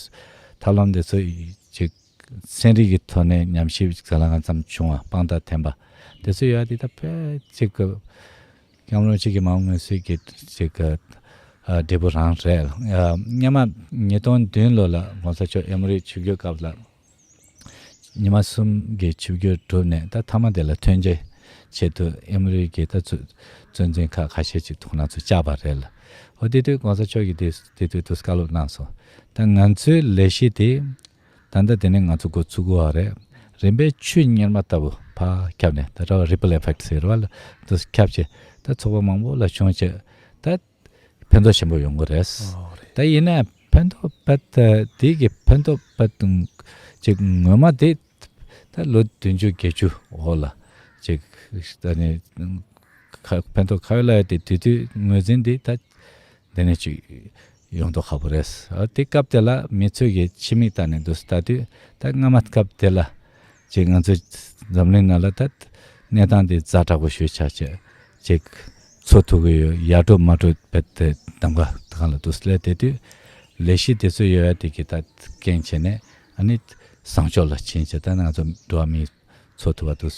ཐབས་ལམ་དེ་ཚོ་ཅིག་ཚན་རིག་གི་ཐོག་ནས་ཉམས་ཞིབ་ག་ལ་གང་འཚམ་བྱུང་བ། དཔང་རྟགས་ཐོན་པ་དེ་ཚོ་ཡོད་དེ། ད་ཕལ་ཆེར་གྱི་སྐྱབས་མགོན་ཆེན་གྱི་མ་འོངས་སྲིད་ཀྱི་ཅིག་གི་ཨ་འབྲས་བུ་རང་རེད། ཨ་སྔོན་མ་ཉིས་སྟོང་བདུན་ལོ་ལ་༸གོང་ས་མཆོག་ཨེ་མོ་རི་ཆིབས་བསྒྱུར་སྐབས་ལ། ཉི་མ་གསུམ་གྱི་ཆིབས་བསྒྱུར་གྲུབ་ནས། ད་མཐའ་མ་དེ་ལ་ཐོན་རྒྱུའི་ཆེད་དུ་ཨེ་མོ་རི་གི་ད་གཙོ་གཙོ་འཛིན་ཁག་ཁ་ཤས་ཅིག་ཐུགས་སྣང་ཚོ་བཅར་བ་རེད་ལ། འོ་དེ་དུས་༸གོང་ས་མཆོག་གིས་དེ་དེ་དུས་དུས་བཀའ་སློབ་གནང་སོང་། ད་ང་ཚོའི་ལས་གཞི་དེ་ད་ལྟ་དེ་ནས་ང་ཚོ་འགོ་ཚུགས་དགོས་པ་རེད། རིམ་པས་ཆུ་གཉེར་མ་ལྟ་བུ་ཕར་ཁྱབ་ནས། ད་ལྟ་རི་པལ་ཨེ་ཕེག་ཟེར་བ་ལ་དུ་ཁྱབ་བྱས། ད་ཚོགས་པ་མང་པོ་ལ་བྱུང་བྱས། ད་ཕན་ཐོགས་ཆེན་པོ་ཡོང་གི་རེད། ཨོ་རེད། ད་ཡིན་ན་ཕན་ཐོགས་དཔེ་དེ་གི་ཕན་ཐོགས་དཔེ་ཅིག་ངོ་མ་དེ་ད་ལོ་བདུན་ཅུ་བརྒྱད་ཅུ་འོག་ལ་ཅིག་ད་ནི་ཁ་ཕན་ཐོགས་ཁ་ཡོད་ལ་ཡོད་དེ། དེ་དུས་ངོས་འཛིན་དེ་ད་དེ་ནས་ཅིག་ཡོང་མདོག་ཁ་པོ་རེད། ཨ་དེ་སྐབས་དེ་ལ་མི་ཚོས་ཀྱི་ཕྱི་མིག་ལྟ་ནས་འདུག་ལྟ་དུས། ད་སྔ་མ་སྐབས་དེ་ལ་ཅིག་ང་ཚོ་འཛམ་གླིང་ནང་ལ་ད་གནས་སྟངས་དེ་ཛ་དྲག་པོ་ཞེ་ཆགས་བྱས། ཅིག་འཚོ་ཐུབ་ཀྱི་ཡོད། ཡར་འགྲོ་མར་འགྲོ་བེད་དེ་གདམ་ག་གང་ལ་འདུག་སླེབས་དེ་དུས། ལས་གཞི་དེ་ཚོ་ཡོད་ཡ་དེ་གི་ད་རྐྱེན་བྱས་ནས་ཨ་ནི་བཟང་ཕྱོགས་ལ་ཕྱིན་བྱས། ད་ང་ཚོ་འགྲོ་བ་མི་འཚོ་ཐུབ་པ་འདུག་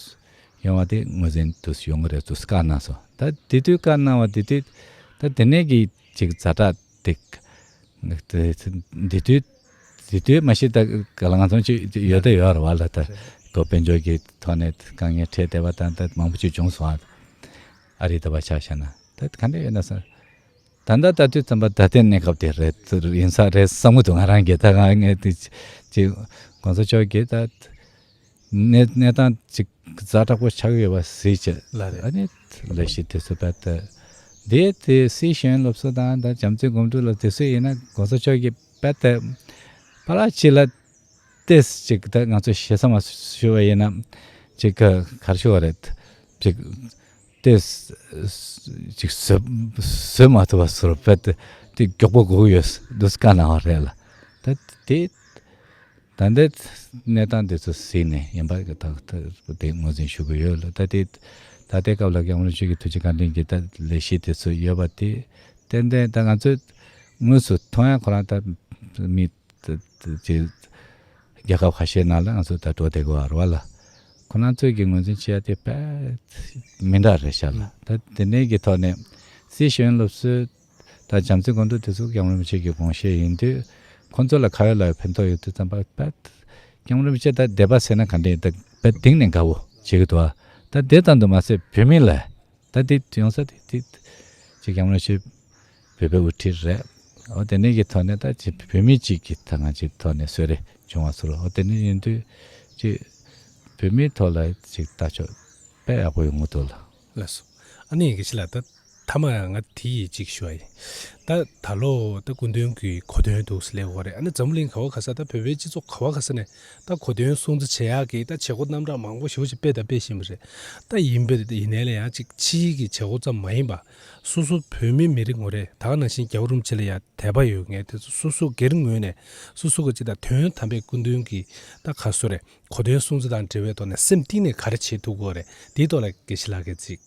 ཡོང་བ་དེ་ངོས་འཛིན་འདུག་ཡོང་གི་རེད་འདུག་བཀའ་གནང་སོང་། ད་དེ་དུས་བཀའ་གནང་བ་དེ་དུས། ད་དེ་ནས་ཀྱི་ཅིག་ཛ་དྲག་དེ་འདི་དུས་འདི་དུས་མ་གཞི་ད་ག་ལ་གང་འཚམ་ཅིག་ཡོད་དེ་ཡོད་རེད་བ་ལ། ད་ཁོ་དཔལ་འབྱོར་གྱི་ཐོག་ནས་དཀའ་ངལ་འཕྲད་བསྡད་པ་དང་། ད་མང་པོ་ཅིག་བྱུང་སོང་ཨ། ཨ་རི་ད་བ་ཆ་བཞག་ན་ད་ག་འདྲ་ཡོད་ན་ཟེར། ད་ལྟ་ད་དུས་ཙམ་པ་ད་ལྟའི་གནས་སྐབས་དེ་རེད་ཡིན་ས་རེད་བསམ་གྱི་འདུག་ང་རང་གིས། ད་ང་ངས་དེ་ཅིག་༸གོང་ས་མཆོག་གིས་ད་གནས་གནས་སྟངས་ཅིག་ཛ་དྲག་པོ་ཆགས་ཡོད་པ་གཟིགས་བྱས། ལ་རེད། ཨ་ནི་ལས་གཞི་དེ་ཚོ་རྦད་དེ་དེ་དེ་སྲིད་གཞུང་སློབ་གསོ་དང་ད་བྱམས་བརྩེ་སྒོམ་སྒྲུབ་ལ་དེ་ཚོ་ཡིན་ན་༸གོང་ས་མཆོག་གིས་རྦད་དེ་ཕར་ཕྱི་ལ་ཏེས་ཅིག་ད་ང་ཚོ་ཞེ་ས་མ་ཞུ་བ་ཡིན་ན་ཅིག་ག་གར་ཞུ་བ་རེད། ཅིག་ཏེས་ཅིག་བཟོད་བཟོད་མ་ཐུབ་པ་བཟོ་རུ་རྦད་དེ་དེ་མགྱོགས་པོ་དགོས་ཀྱི་ཡོད་འདུག་བཀའ་གནང་བ་རེད་ལ། ད་དེ་ད་ལྟའི་གནས་སྟངས་དེ་ཚོ་གཟིགས་ནས་ཡིན་པ་གི་ད་ད་དེ་ངོས་འཛིན་ཞུ་གི་ཡོད་ལ། ད་དེ་ད་ལྟའི་སྐབས་ལ་༸སྐྱབས་མགོན་ཆེན་གྱི་ཐུགས་རྗེ་བཀའ་དྲིན་གྱིས་ད་ལས་གཞི་དེ་ཚོ་ཡོད་པ་དེ་ཏན་ཏན་ད་ང་ཚོས་དངོས་སུ་མཐོང་ཡ། ཁོ་རང་ད་མི་ད་ད་ཅིག་རྒྱལ་ཁབ་ཁ་ཤས་ནང་ལ་ང་ཚོ་ད་འགྲོ་བསྡད་དགོས་པ་རེད་བ་ལ། ཁོ་རང་ཚོས་ཀྱི་ངོས་འཛིན་བྱེད་ཡ་དེ་དཔེ་མི་འདྲ་རེད་ཤག་ལ། ད་དེ་ནས་ཀྱི་ཐོག་ནས་སྲིད་གཞུང་སློབ་གསོའི་ད་བྱམས་བརྩེ་སྒོམ་སྒྲུབ་དེ་ཚོ་༸སྐྱབས་མགོན་རིན་པོ་ཆེ་གི་དགོངས་བཞེད་ཡིན་དུས། ཁོང་ཚོ་ལ་ག་ཡོད་ལ་ཡོད་ཕན་ཐོགས་ཡོད་དུས་ཙམ་པ་པད།༸སྐྱབས་མགོན་རིན་པོ་ཆེ་ད་སྡེ་པ་ཟེར་ན་ག་འདྲ་ཡིན། ད་པད་གཏིང་ནས་དགའ་བོ་བྱེད་ཀྱི་འདུག་ད་དེ་ཙམ་དུ་མ་ཟད་བོད་མི་ལ་ད་དེ་ཡོང་ས་དེ་དེ་༸སྐྱབས་མགོན་རིན་པོ་ཆེ་བོད་པའི་དབུ་ཁྲིད་རེད། འོ་དེ་ནས་ཀྱི་ཐོག་ནས་ད་ཅིག་བོད་མི་གཅིག་གི་ད་ང་ཅིག་ཐོག་ནས་གསོལ་རས་བྱུང་བ་ཟེར་རོ། འོ་དེ་ནས་ཡིན་དུས་ཅིག་བོད་མིའི་ཐོག་ལ་ཅིག་ལྟ་ཕྱོགས་དཔེ་ཡག་པོ་ཡོང་གི་འདུག་ལ། ལགས་སོ། ཨ་ནི་དགེ་བཤེས་ལགས། ད་མཐའ་མ་ང་དེ་ཡིས་གཅིག་ཞུ་བ་ཡིན། ད་ད་ལོ་ད་སྐུ་མདུན་གྱི་གོ་སྟོན་འདུག་སླེབས་ཡོད་རེད། ཨ་ནི་འཛམ་བུ་གླིང་ག་བ་ག་ས་ད་བོད་པའི་སྤྱི་ཚོགས་ག་བ་ག་ས་ནས་ད་གོ་སྟོན་སྲུང་བརྩི་བྱེད་ཡག་གི་ད་བྱེད་སྒོ་རྣམ་གྲངས་མང་པོ་ཞེ་པོ་ཅིག་སྤེལ་དང་སྤེལ་བཞིན་པ་རེད། ད་ཡིན་པས་ཡིན་ནའི་ལ་ཡང་ཅིག་ཕྱིའི་གི་བྱེད་སྒོ་ཙམ་མ་ཡིན་པ་སོ་སོ་བོད་མི་མི་རེ་ངོ་རེ་ད་ག་ནང་བཞིན་རྒྱལ་བ་རིན་པོ་ཆེ་ལ་ཡང་དད་པ་ཡོད་མཁན་དེ་ཚོ་སོ་སོ་སྒེར་ངོས་ནས་སོ་སོ་གི་ཅིག་ད་དོན་དམ་པའི་སྐུ་མདུན་གྱི་ད་ག་སོ་རེད། གོ་དོན་སྲུང་བརྩི་དང་འབྲེལ་བའི་ཐོག་ནས་སེམས་གཏིང་ནས་ག་རེ་བྱེད་ཐུབ་དགོས་རེད། དེའི་ཐོག་ལ་དགེ་བཤེས་ལགས་ཀྱིས་ཅིག་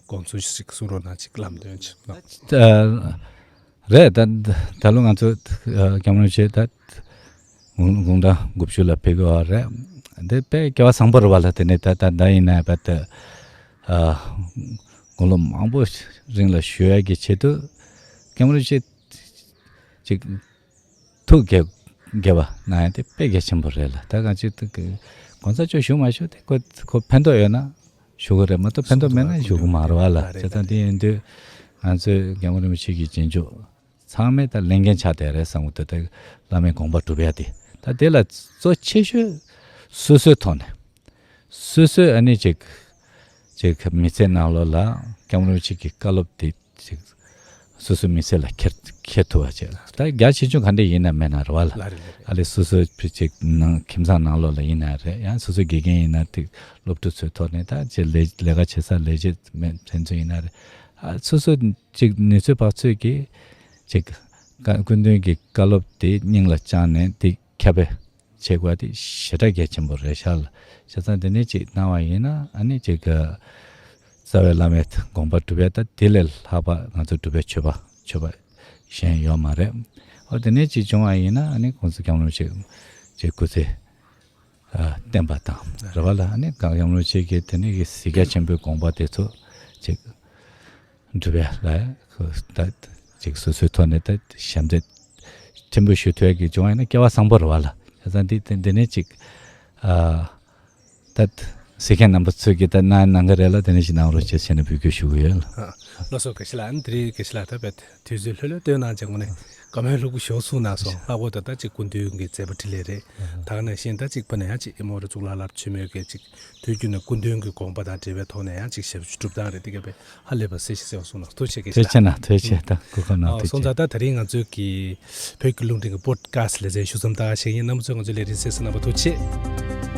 དགོངས་ཚུལ་ཞིག་གསུང་རོགས་གནང་། ཅིག་ལམ་སྟོན་ཅིག་གནང་། ཨ་རེད། ད་ད་ལོ་ང་ཚོ་ཨ་༸སྐྱབས་མགོན་རིན་པོ་ཆེ་ད་དགུང་དགུང་གྲངས་དགུ་བཅུ་ལ་ཕེབས་ཀྱི་ཡོད་རེད། འདི་དཔེ་སྐལ་བ་བཟང་པོ་རེད་བ་ལ། དེ་ནས་ད་ད་ད་ཡིན་ན་ད་ད་ཨ་དགུང་ལོ་མང་པོ་རིང་ལ་བཞུགས་ཡག་གི་ཆེད་དུ་༸སྐྱབས་མགོན་རིན་པོ་ཆེ་ཅིག་ཐུགས་དགྱེས་དགྱེས་པ་གནང་ཡ་དེ་དཔེ་གལ་ཆེན་པོ་རེད་ལ། ད་གང་ཅི་ཐུགས་ཀྱི་༸གོང་ས་མཆོག་བཞུགས་མ་བཞུགས་དེ་ཁོ་ཁོ་ཕན་ཐོགས་ཡོད་ན་བཞུགས་གི་རེད། མ་གཏོགས་ཕན་ཐོགས་མེད་ན་བཞུགས་གི་མ་རེད་བ་ལ། བྱས་ཙང་དེ་ཡིན་དུས་ང་ཚོས་༸སྐྱབས་མགོན་རིན་པོ་ཆེ་གི་རྗེས་འཇུག་ཚང་མས་ད་ལས་འགན་ཆགས་བསྡད་རེད་བསམ་གི་འདུག་ད་བླ་མའི་དགོངས་པ་སྒྲུབ་ཡ་དེ། ད་དེ་ལ་གཙོ་ཆེ་ཤོས་སོ་སོའི་ཐོག་ནས་སོ་སོས་ཨ་ནི་ཅིག་ ཅིག་མི་ཚེ་ནང་ལོགས་ལ་སྐྱབས་མགོན་རིན་པོ་ཆེ་གི་བཀའ་སློབ་དེ་ཅིག་སོ་སོའི་མི་ཚེ་ལ་འཁྱེར་འཁྱེར་ཐུབ་པ་བྱས། ད་རྒྱ་ཆེ་ཆུང་ག་འདྲ་ཡིན་ན་མེད་ན་རེད་བ་ལ། ལ་རེད་ལ་རེད། ཨ་ལས་སོ་སོའི་ཕི་ཅིག་ནང་ཁྱིམ་ཚང་ནང་ལོགས་ལ་ཡིན་ན་རེད། ཡང་སོ་སོའི་དགེ་རྒན་ཡིན་ན་ཏིག་སློབ་ཕྲུག་ཚོའི་ཐོག་ནས་ད་ཅིག་ལས་ལས་ཀ་བྱེད་ས་ལས་བྱེད་མེད་ཕན་ཚུན་ཡིན་ན་རེད། ཨ་སོ་སོ་ཅིག་ནུས་ཚོད་བག་ཚོད་ཀྱིས་ཅིག་བཀའ་སྐུ་མདུན་གྱི་བཀའ་སློབ་དེ་སྙིང་ལ་བཅངས་ནས་དེ་ཁྱབ་སྤེལ་བྱེད་དགོས་དེ་ཞེ་དྲག་གལ་ཆེན་པོ་རེད་ཤག་ལ། བྱས་ཙང་དེ་ནས་ཅིག་གནང་བ་ཡིན་ན་ཨ་ནི་ཅིག་རྩ་བའི་བླ་མའི་དགོངས་པ་སྒྲུབ་ཡ་ད་དེ་ལས་ལྷག་པ་ང་ཚོ་སྒྲུབ་པའི་མཆོད་པ་མཆོད་པ་གཞན་ཡོད་མ་རེད། འོ་དེ་ནས་ཅིག་བྱུང་བ་ཡིན་ན་ཨ་ནི་༸གོང་ས་༸སྐྱབས་མགོན་ཆེན་ཅིག་སྐུ་ཚེ་ཨ་བརྟན་པ་དང་རེད་བ་ལ། ཨ་ནི་༸གོང་ས་༸སྐྱབས་མགོན་ཆེན་གྱི་དེ་ནས་གི་གཟི་རྒྱ་ཆེན་པོའི་དགོངས་པ་དེ་ཚོ་ཅིག་སྒྲུབ་ཡ་ལ་ད་ཅིག་སོ་སོའི་ཐོག་ནས་ད་ཞབས་འདེགས་ཆེན་པོ་ཞུ་ཐུབ་ཡ་གི་བྱུང་བ་ཡིན་ན་སྐལ་བ་བཟང་པོ་རེད་བ་ལ། བྱས་ཙང་འདི་འདི་འདི་ནས་ཅིག་ཨ་ད་གཟིགས་མཁན་རྣམ་པ་ཚོས་ཀྱི་ད་གནང་གནང་གི་རེད་ལ། དེ་ནས་ཅིག་གནང་རོགས་བྱེད་ཟེར་ནས་འབོད་སྐུལ་ཞུ་གི་ཡོད་ལ། ལགས་སོ། དགའ་བཞི་ལགས། ཨ་ནི་དེ་རིང་དགའ་བཞི་ལགས་ད་བས་དུས་ཚོད་ལྷོད་ལྷོད་བཏོན་གནང་བྱས་དངོས་གནས་བཀའ་མོལ་ལྷུག་པོ་ཞེ་པོ་གསུངས་གནང་སོང་། ལྷག་པར་དུ་ད་ཅིག་སྐུ་མདུན་གྱི་མཛད་པ་འཕྲིན་ལས་རེད། ད་ག་ནང་བཞིན་ད་ཅིག་ཕ་ནས་ཡང་ཅིག་ཨེ་མོ་རི་གཙུག་ལག་སློབ་ཆེན་མོའི་གི་ཅིག་དུས་རྒྱུན་ནས་སྐུ་མདུན་གྱི་དགོངས་པ་དང་འབྲེལ་བའི་ཐོག་ནས་ཡང་ཅིག་ཞབས་ཞུ་སྒྲུབ་སྟངས་རེད། དེ་ག་བས་ཧ་ལས་པ་གསལ་ཞིང་གསལ་བ་གསུངས་གནང་། ཐུགས་རྗེ་ཆེ། དགའ་བཞི་ལགས། ཐུགས་རྗེ་ཆེ། ད་གོ་སྐབས་གནང་། ཨ་སོང་ཙང་ད་དེ་རིང་ང་ཚོའི་གི་བོད་ཀྱི་རླུང་འཕྲིན་གྱི་པོ་ཌི་ཁ་སི་ཊི་ལེ་ཚན་ཞུ་མཚམས་ད་ག་ཞིག་ཡིན། རྣམ་པ་ཚོས་ང་ཚོའི་ལས་རིམ་གསན་གཟིགས་གནང་བར་ཐུགས་རྗེ་ཆེ།